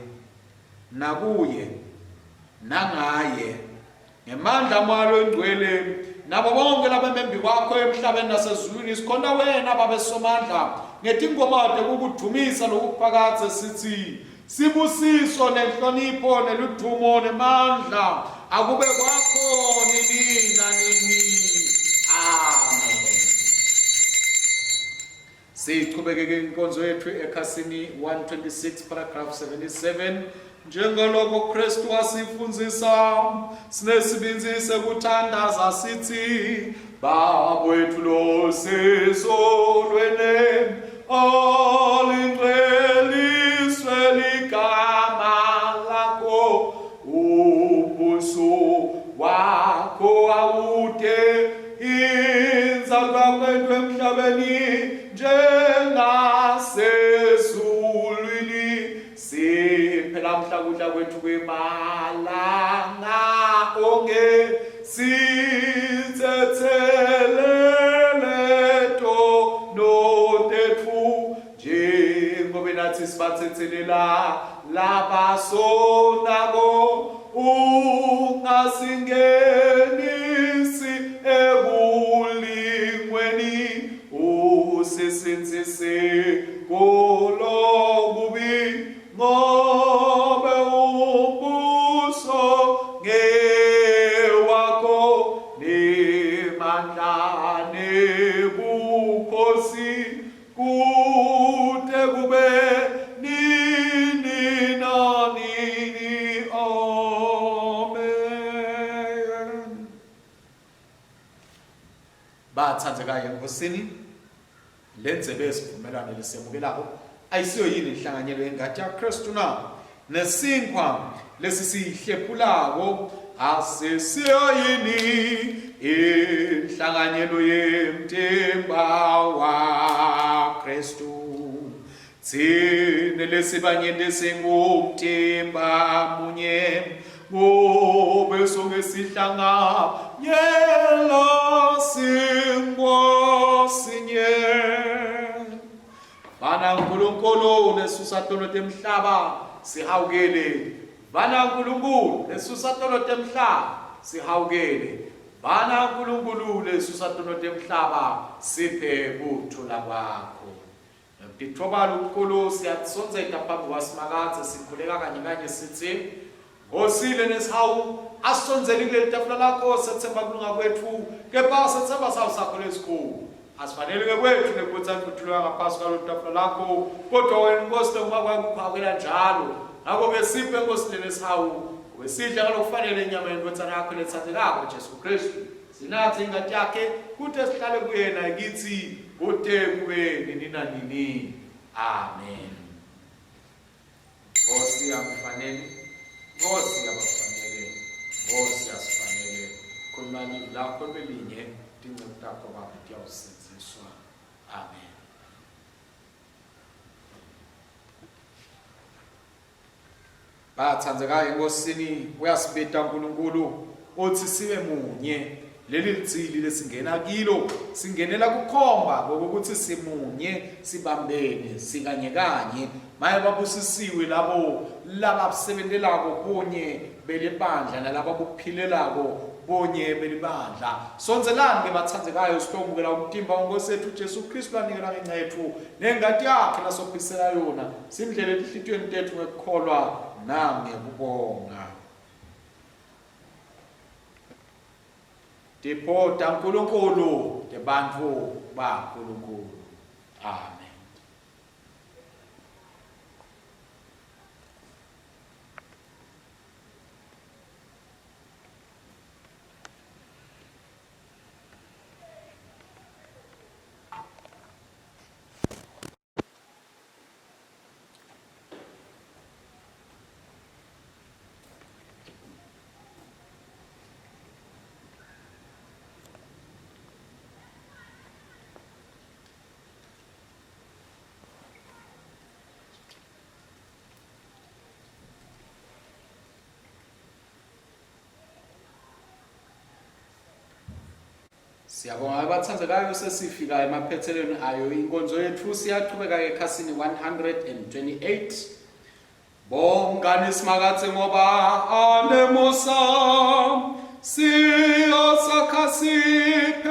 nakuye nangaye Ngemandla aMoya loyiNgcwele, nabo bonke labemembi kwakho emhlabeni nasezulwini, sikhonta wena Babe Somandla, ngetingoma tekukudvumisa lokuphakadze sithi, Sibusiso nenhlonipho neludumo nemandla akube kwakho nini nanini. Amen. Sichubekeke inkonzo yethu ekhasini 126 paragraph 77 njengaloko Kristu wasifundzisa sinesibindzi sekuthandaza sithi Baba wethu losezulwini alingcweliswe ligama lakho umbuso wakho awude Inzalwa kwethu emhlabeni njengasezulwini siphe lamhla kudla kwethu kwemalanga onke sithethelele tono tetfu njengobe nathi sibathethelela labasonako ungasingenisi ekulingweni usisindzise kulokubi ngobe umbuso ngewakho nemandla nebukhosi Kute kube nini nanini. Amen. Bathandekayo eNkosini, le ndzebe yesivumelwano lesemukelako ayisiyo yini inhlanganyelo yengati yaKristu na? Nesinkhwa lesisihlephulako asisiyo yini inhlanganyelo yemtimba waKristu? Tsine lesibanyenti singumtimba munye ngobe sonke sihlanganyela sinkwa sinye. Vana Nkulunkulu lesusa tono temhlaba sihawukele. Vana Nkulunkulu lesusa tono temhlaba sihawukele. Vana Nkulunkulu lesusa tono temhlaba siphe kuthula kwakho. Ngekutitfoba lokukhulu siyatisondzeta phambi kwaSimakadze sikhuleka kanye kanye sitsi Nkosi lenesihawu asisondzeli kuleli tafula lakho sethemba kulunga kwetfu kepha sethemba sawu sakho lesikhulu Asifanele ngekwetfu nekutsi avuthulwe ngaphasi kwalolu tafula lakho, kodwa wena Nkosi noma kwakukhawukela njalo. Ngakho-ke siphe Nkosi lelesihawu, kube sidla ngalokufanele inyama yendvodzana yakho letsandzekako Jesu Kristu. Sinathe ingati yakhe, kute sihlale kuyena kitsi, kute kube nini nanini. Amen. Nkosi akufanele, Nkosi abafanele, Nkosi asifanele. Khuluma livi lakho libe linye, tinceku takho Babe tiyawusindziswa. Amen. Bathandzekayo eNkosini, uyasibita uNkulunkulu uthi sibe munye. Leli lidzili lesingena kilo singenela kukhomba kokuthi simunye, sibambene, sikanye kanye. Maye babusisiwe labo labasebentelako bunye belibandla nalababuphilelako bunye belibandla. Sondzelani ke bathandzekayo sitomukela umtimba weNkosi yethu Jesu Kristu lanikela ngenxa yethu nengati yakhe lasophisela yona. Simdlele etinhlitiyweni tetfu ngekukholwa nangekubonga. Tipho taNkulunkulu tebantfu baNkulunkulu. Amen. Siyabonga abathandekayo sesifika emaphethelweni ayo inkonzo yethu siyaqhubeka ekhasini 128 Bongani Simakadze ngoba anemusa siyosakha sipheli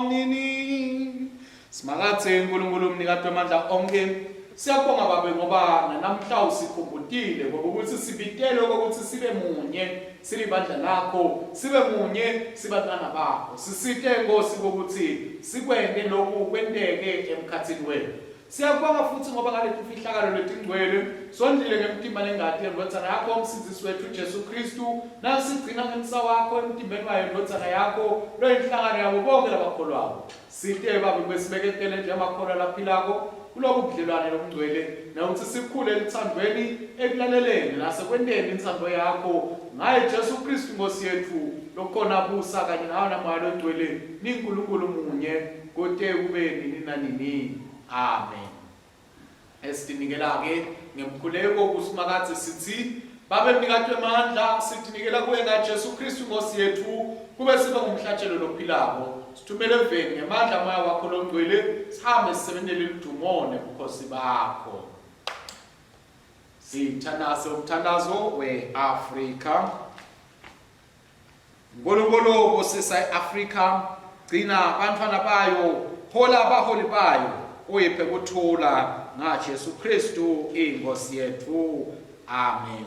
nanini Simakadze uNkulunkulu umnikati wamandla onke siyabonga babe ngoba nanamhla usikhumbutile ngoba ukuthi sibitelwe ukuthi sibe munye silibandla lakho sibe munye sibantwana bakho sisite Nkosi ukuthi sikwente lokhu kwenteke emkhathini wethu Siyakubonga futhi ngoba ngaleti mfihlakalo letingcwele sondlile ngemtimba nengati yendvodzana yakho umsindzisi wethu Jesu Kristu nasigcina ngemsa wakho emtimbeni wayo indvodzana yakho loyinhlangano yabo bonke labakholwako. Site Babe kube sibeketele njengemakholwa laphilako kulobu budlelwane lobungcwele nekutsi sikhule eluthandweni, ekulaleleni nasekwenteni intsandvo yakho ngaye Jesu Kristu Nkhosi yetfu lokhona abusa kanye nawe naMoya loNgcwele niNkulunkulu munye kute kube nini nanini. Amen. Esitinikela-ke ngemkhuleko kuSimakadze sithi, Babe mnikati wemandla, sitinikela kuwe ngaJesu Kristu Nkosi yetfu, kube sibe ngumhlatshelo lophilako. Sithumele eveni ngemandla amoya wakho longcwele, sihambe sisebentele ludumo nebukhosi bakho. Sithandaze umthandazo we-Afrika. Nkulunkulu busisa i-Afrika, gcina bantfwana bayo, hola abaholi bayo, uyiphe kuthula ngaJesu Kristu iNkosi yetfu. Amen.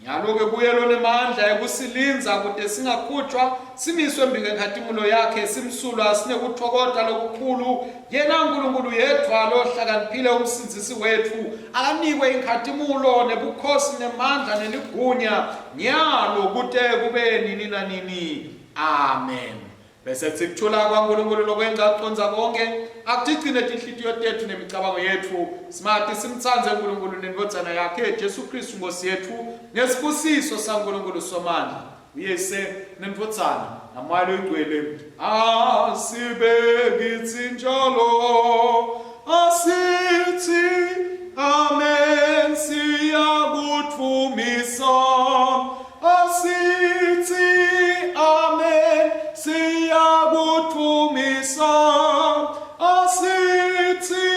Nyalo-ke kuye lonemandla ekusilindza kute singakhutshwa simiswe embikwenkhatimulo yakhe simsulwa sinekutfokota lokukhulu yena Nkulunkulu yedvwa lohlakaniphile umsindzisi wetfu akanikwe inkhatimulo nebukhosi nemandla neligunya nyalo kute kube nini nanini. Amen. Bese kuthi kuthula kwaNkulunkulu lokwenza kucondza konke akutigcine tinhlitiyo tetfu nemicabango yetfu simati simtsandze uNkulunkulu nendvodzana yakhe Jesu Kristu Nkosi yetfu ngesibusiso saNkulunkulu Somandla uyise nendvodzana naMoya loyingcwele asibe kitsi njalo asithi amen siyakudvumisa Asithi amen siyakudvumisa asithi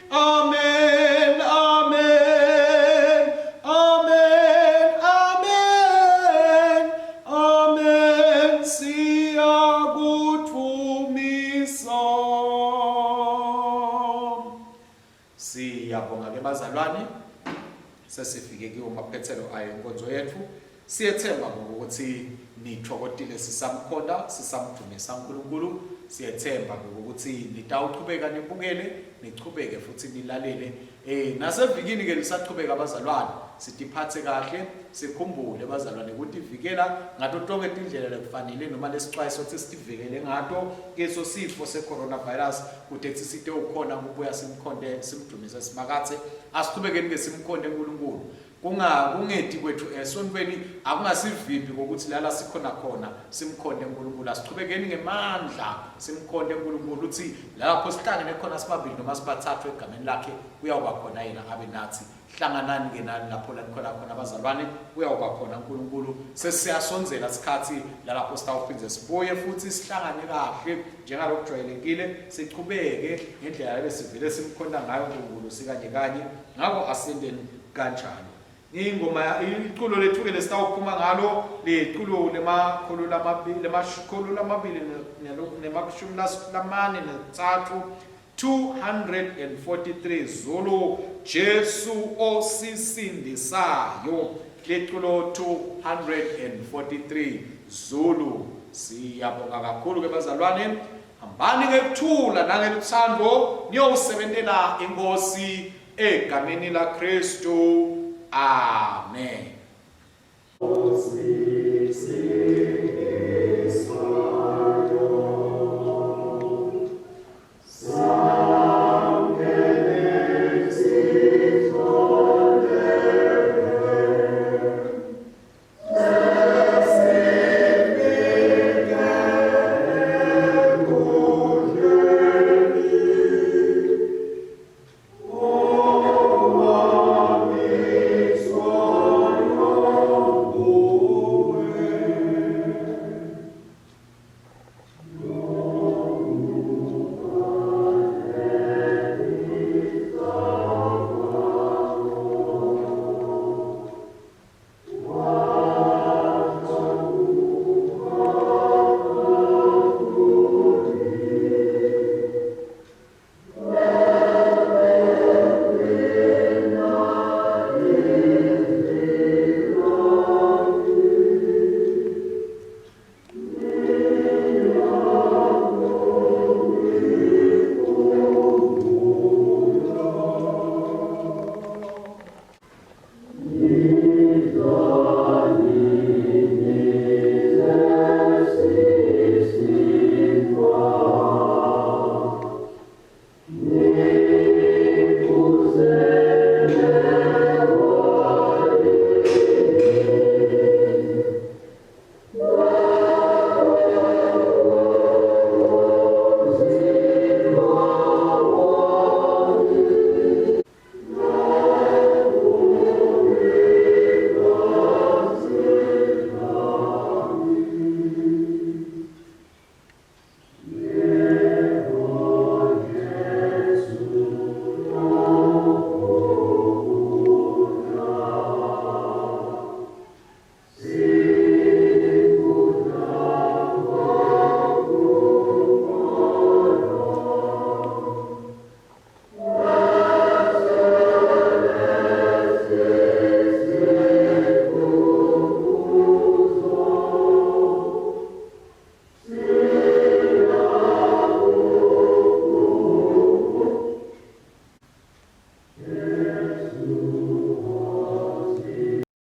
amen amen amen amen amen siyakudvumisa. Siyabonga ke bazalwane sesifike kiwo maphethelo ayo inkonzo yethu. Siyethemba ngokuthi nithokozile sisamkhonda sisamdumisa uNkulunkulu. Siyethemba ngokuthi nitawuchubeka nibukele, nichubeke futhi nilalele. Nasevikini ke lisachubeka abazalwane, sitiphathe kahle, sikhumbule bazalwane ukutivikela ngato tonke tindlela lekufanele noma lesixwayiso ukuthi sitivikele ngato kiso sifo se-coronavirus kute sisite ukhona kubuya simkhonde simdumise simakathe. Asichubekeni ke simkhonde uNkulunkulu. Kunga kungeti kwethu esontweni akungasivimbi kokuthi lala sikhona khona simkhonde uNkulunkulu. Asichubekeni ngemandla simkhonde uNkulunkulu uthi lapho sihlangene khona sibabili noma sibathathu egameni lakhe kuyawuba khona yena abe nathi. Hlanganani ke nani lapho la nikhona khona abazalwane, kuyawuba khona uNkulunkulu. Sesiyasondzela isikhathi lalapho sitawuphindze sibuye futhi sihlangane kahle njengalokujwayelekile, sichubeke ngendlela lebesivele simkhonta ngayo uNkulunkulu sikanye kanye. Ngako asenteni kanjalo. Ingoma iculo lethu ke lesitawuphuma ngalo liculo lemakhulu lamabili lemakhulu lamabili nemashumi lamane nethathu 243 Zulu Jesu osisindisayo liculo 243 Zulu. Siyabonga kakhulu ke bazalwane, hambani ngekuthula nangeluthando niyowusebentela inkosi egameni la Kristu. Amen.